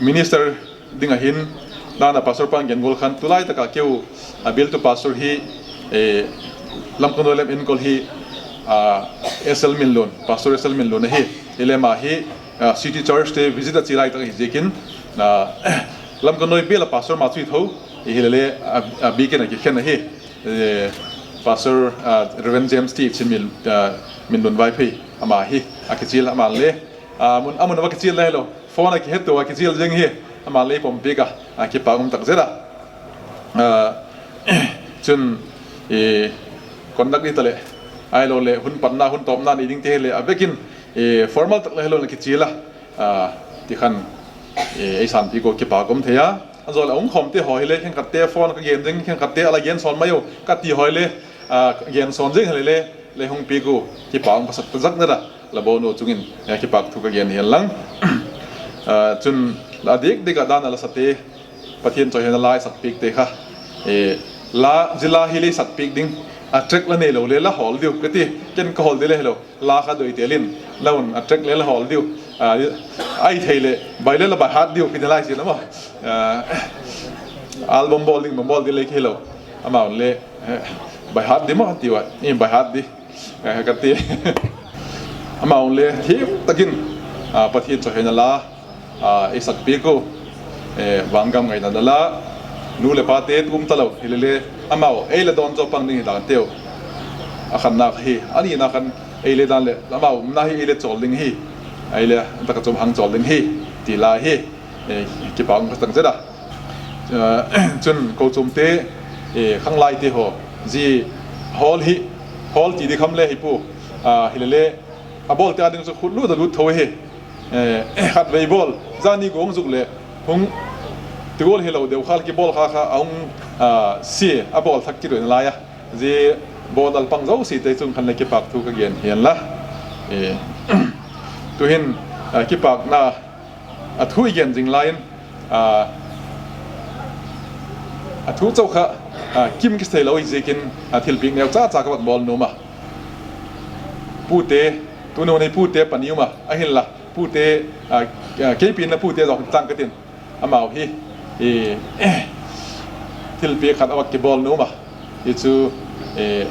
minister ding a hin, Nana Pastor pan gen gol khan, tulai taka keu, a, bill tu pastor hi, eh, Lamka nuai lem enkawl hi, a, S L Minlun, Pastor S L Minlun ahi. Hilele ama hi, a, City Church te visit a chi lai tak hi ziakin, a, Lamka nuai bial a pastor mah chu hi thou, i hilele, a, a bikin a kikhen ahi. Eh, Pastor, a, Reverend James T. Chin Min, a, Minlun Vaiphei, ama hi, a kichial ama le, a, mun, a mun a va kichial le hilou. Phone a kihet tou a kichial zing hi, ama le pom pik a, a, kipak um tak zet a. A, chun, eh, conduct di ta le, ahilouleh, hun panna, hun tawpna nei ding te le, a vekin, eh, formal tak le hilou na kichial a. A, ti khan, eh, ei sanpih kou kipak um thei a. A zaw le hong khawm te haw hi le, khenkhat te phone ka gen ding, khenkhat te a la gen sawn mai uh, ka ti haw hi le, a, gen sawn zing hi le, le hong pi kou, kipak um ka sak ta zak na da, la bawn uh chungin, eh, kipak thu ka gen hian lang. A, chun la dik dik a dan a la sa te, Pathian chawihoi na la i sak pik te kha. Eh, la, zila hi le i sak pik ding, a track la nei lou le la hawl diu, ka ti, ken ka hawl di le hilou. La kha doi tel in, la un a track le la hawl diu. A, ai thei le, bai le la bai hat diu, kini lai si na maw. A, album bawl ding, bawl di le ki hilou. Ama un le, eh, bai hat di maw, ti ua, i bai hat di. Eh, ka ti. Ama un le, thim takin, a, Pathian chawihoi na la, a, i sak pik uh, eh, vangam ngaihna da la, nu le pa te tum ta lou, hi le le, amau, ei le dawn zaw pang ding hi dan teu. A khanna hi, a nihna khan, ei le dan le, amau, na hi ei le chawl ding hi, ei le, taka chum hang chawl ding hi, ti la hi, eh, kipak um ka sak zet a. Eh, chun, kou chum te, eh, khanglai te haw, zi hawl hi, hawl ti di kham le hi pu, a, hi le le, a bawl te a ding chu khut lut a lut thou hi. Eh, khatvei bawl, zani gong zuk le, hung, ti gol hilou deuh khal ki bawl kha kha, a hung, a, si, a bawl thak ki doi na lai a. Zi bawl dal pang zosia te chung khan le kipak thu ka gen hian la. Eh, tuhin, a, kipakna, a thu i gen zing lai in, a, a thu chauh kha, a, kim ki thei lou i ziakin, a, thilpiak neucha cha ka vak bawl nuam a. Pute, tuni hun hi pute pani um a, a hin la, pute, a, a, kei pi in la pute zawk tang ka tin. Amau hi, i, thilpiak khat a vak ki bawl nuam a. I chu, i,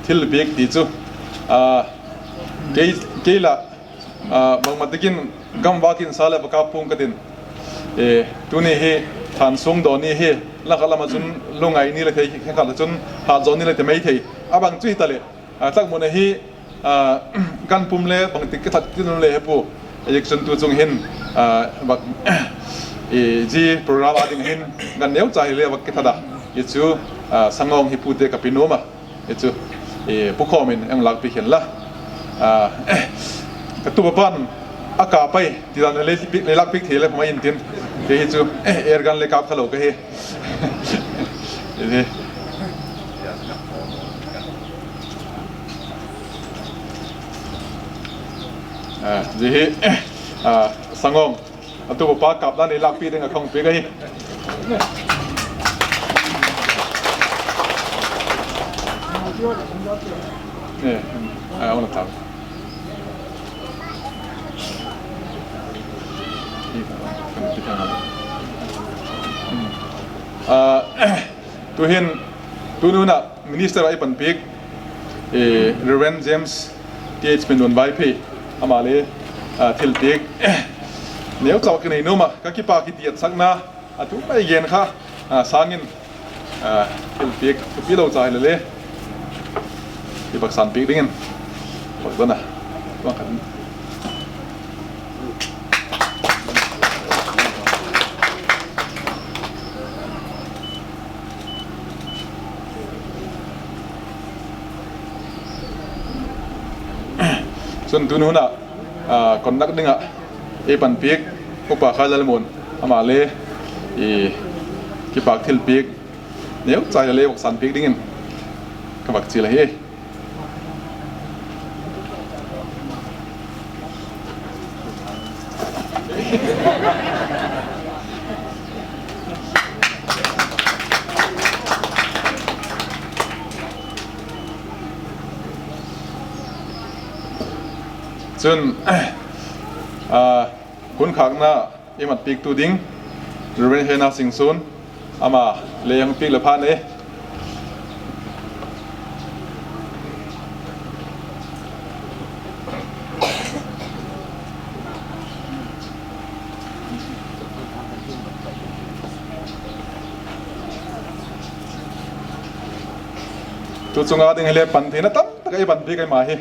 thilpiak ti chu, a, kei, kei la, a, bangmah takin gamvak in sa le va kap pung ka tin. E, tuni hi, thansung dawn ni hi, la kha lama chun lungngai ni le thei, kha la chun hat zaw ni le thei mai thei. A bang chu hi ta le, a, tlak mun a hi, a, gan pum le bangtik ki that ki nun le he pu. A, i chun tu chung hin, a, bak, i, zi program a ding hin, gan neucha hi le bak ki that a. I chu, a, sangawng hi pute ka pi nuam a. I chu, i, pu khawm in eng lak pi khen la. A, ka tu pa pan, a ka pai, ti dan le, le lak pi thei le, ma in tin. Ke hi chu, air gun le kap kha lou ka hi. I hi. A, zi hi, a, sangawng. A tu pa kap dan i lak pi ding a khong pi ka hi. Eh, a, ona tau. A, tuhin, tuni hun a, Minister a i panpiak, eh, Reverend James T H Minlun Vaiphei, ama le, ah, thilpiak, eh, neucha ka nei nuam a, ka kipak i diatsakna, a tu mai gen kha, ah, sangin, ah, thilpiak, thupi lou cha hi le le, i vak sanpiak dingin, vak dona, vak khat. Chun tuni hun a, ah, conduct ding a, ei panpiak, Upa Khailal Mun, ama le, i kipak thilpiak, neucha le vak sanpiak dingin, ka vak chial ahi. Chun, ah, hun khakna i mat piak tu ding, Reverend Hena Singson, amah leng piak le phan e. Tu chunga ding hileh pan theihna tamtak i pan piak ahi mah hi.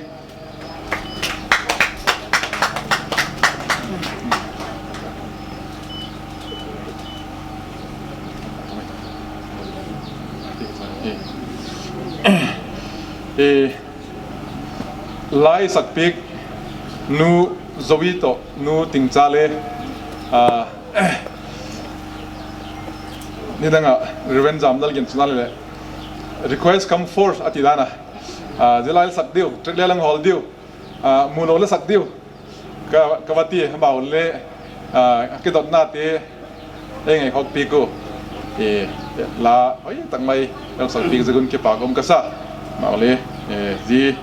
Eh, la i sak piak Nu Zoe toh Nu Tingcha leh, ah, nidang a Reverend Zamdal Ginchuna leh request come forth a ti dan a. Ah, zia la i sak diu, track leh lang hol diu. Ah, mu lou leh sak diu. Ka, ka va ti, amau leh, ah, kidotnate, ei ngaihawk piak uh. Eh, la, hoih tak mai, i hon sak piak ziak un kipak om ka sa. Amau leh, eh, zi,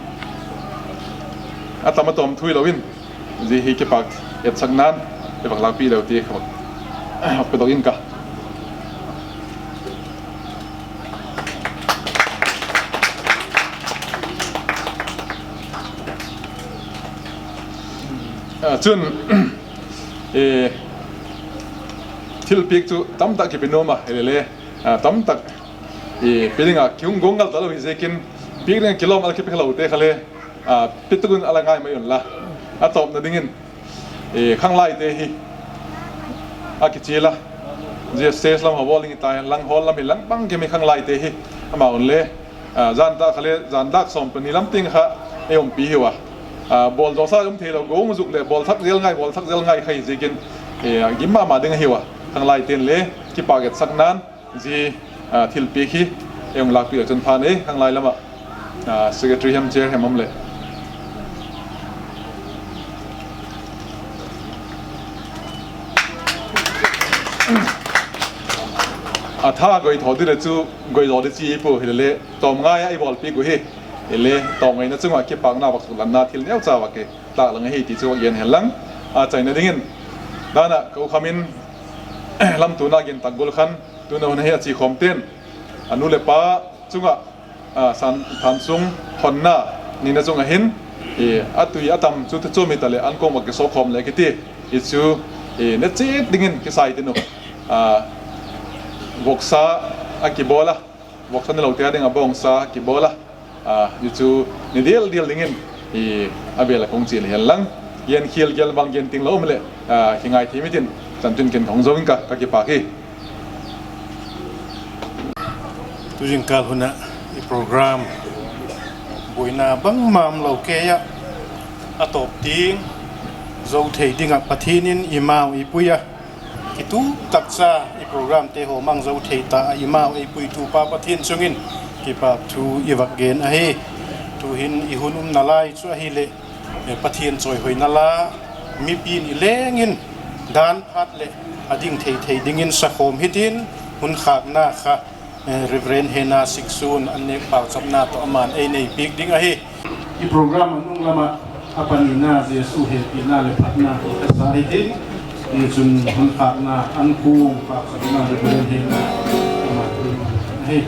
a tam a tawm thu hilou in, zi hi kipak etsakna'n, i va lakpih leh uh ti ka va, ah, pe dok in ka. Ah, chun, eh, thilpiak chu tamtak kipe nuam a, hilele, ah, tamtak, eh, pe ding a kihong gong ngal ta lou hi ziakin, piak ding a kilawm a la kipe kha loute kha leh, ah, pe tuk un a la ngai mai un la. A tawpna dingin, eh, khanglaite hi a kichial a. Zia stage lam hon bawl ding hi ta, lang hall lam hi lang bang kei mi khanglaite hi. Amau leh, ah, zan tak kha leh, zan dak sawm pahnih lam teng kha ei ompih hi ua. Ah, bawl zaw sa om theilou, gong zuk leh, bawl thak zel ngai, bawl thak zel ngai kha hi ziakin, eh, gim mahmah ding ahi ua. Khanglaite'n leh, kipak etsakna'n, zi, ah, thilpiak hi, ei hon lakpih leh chun phan e, khanglai lam a. Ah, secretary hem chair hem om leh. A tha goi tho di leh chu, goi zaw di chi i pu hilele, tawm ngai a i bawl piak uh hi. Hilele, tawm ngaihna chunga kipakna vak suklatna thil neucha vak e, tak lang hi ti chu vak gen hen lang. A chaina dingin, dan a ka u Kham in, lamtu na gen tak gol khan, tuna hun hi a chi khawmte'n, a nu leh pa chunga, ah, san, thansung honna nihna chunga hin, eh, a tui a tam chu te chu mi ta leh an kong va kisawk khawm leh kiti, i chu, eh, ne chit dingin kisai tin uh. Ah, voksa a kibawl a, voksa neloute a ding a bawngsa a kibawl a, ah, i chu ne dialdial dingin, eh, a bel a kong chi leh hen lang. Gen khial gen bang gen ting lou om leh, ah, kingai thei mi tin, chan tun ken kong zong in ka, ka kipak hi. Tuzingkal hun a i program buaina bangmah omlou kei a, a tawp ding zou thei ding a Pathian in i mau i pui a, kituak tak cha i program te hon mang zou thei ta a i mau i puitu pa Pathian chungin kipahthu i vak gen ahi. Tuhin i hun umna lai chu ahihleh, eh, Pathian chawihoina la, mipi'n i leng in dan phat leh a ding theithei dingin sakhawm hitin, hun khakna kha, eh, Reverend Hena Singson an nek pauchapna toh aman ei nei piak ding ahi. I program a nung lam a, a panina Jesu hehpihna leh phatna hi ka sa hitin, i chun hun khakna an kung pauchapna Reverend Hena aman hi.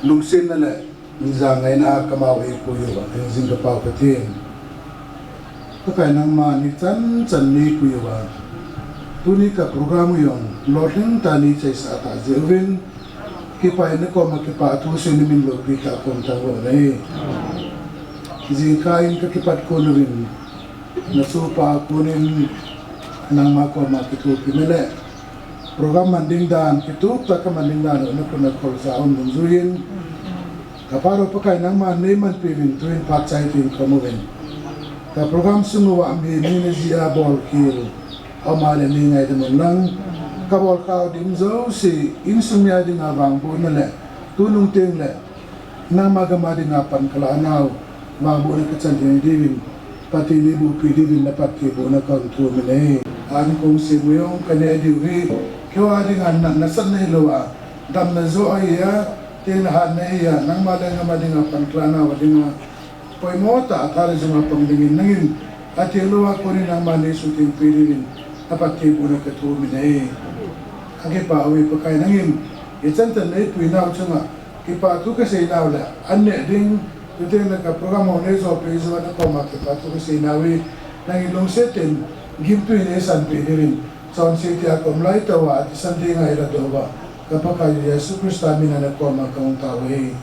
Lungsimna leh nizan ngaihna a ka mau ei pui ua, hengzing ka Pau Pathian. Pakai nangmah ni chan chan nei pui ua. Tuni ka program uh hong lawtleng ta nei chai sa ta ziak un, kipaina kawm a kipahthu sin na min loupi ta kawm ta ua nei. Zingkal in ka kipat kon un, na supa kon in nangmah kawm a kithupina leh program man ding dan, kitup tak a man ding dan uh na kon a khol sa un mun zui in. Ka Pa aw Pakai nangmah nei manpih un, tu in phat chai tin ka mu un. Ka program sung ua mi ni na zi a bawl kil a om a leh nei ngaidam un lang. Ka bawl khak ding zosia, innsung mi a ding a vangbohna leh tunung teng leh nangmah gam a ding a pan ka lahna uh, vangbohna ka chan ding di'n, Pathian in buaipih di'n na phattheihna ka hon thum hi. An kong sim uh hong ka ne diu hi, kei a ding a na, nasepna hilou a, damna zaw ahi a, tengna hatna hi a, nangmah leh gam a ding a pan ka lahna uh ding a poimoh tak a thil zong a pang ding in nang in, a thil lua kon in nangmah nei suk ding pi di'n, na phattheihna ka thum hi. A kipah uh Pakai nang in, i chan tan nei pui na uh chung a, kipahthu ka sei na uh leh, an neh ding, tu teng leh ka program hong nei zoupih zaw na kawm a kipahthu ka sei na uh hi, nang in lungset in, gimtui nei sanpih di'n, chonse tia ka om lai tou a, a thisan ding a i la dou ua, ka Pakai Jesu Khrist min a na kawm a ka hong thum uh hi.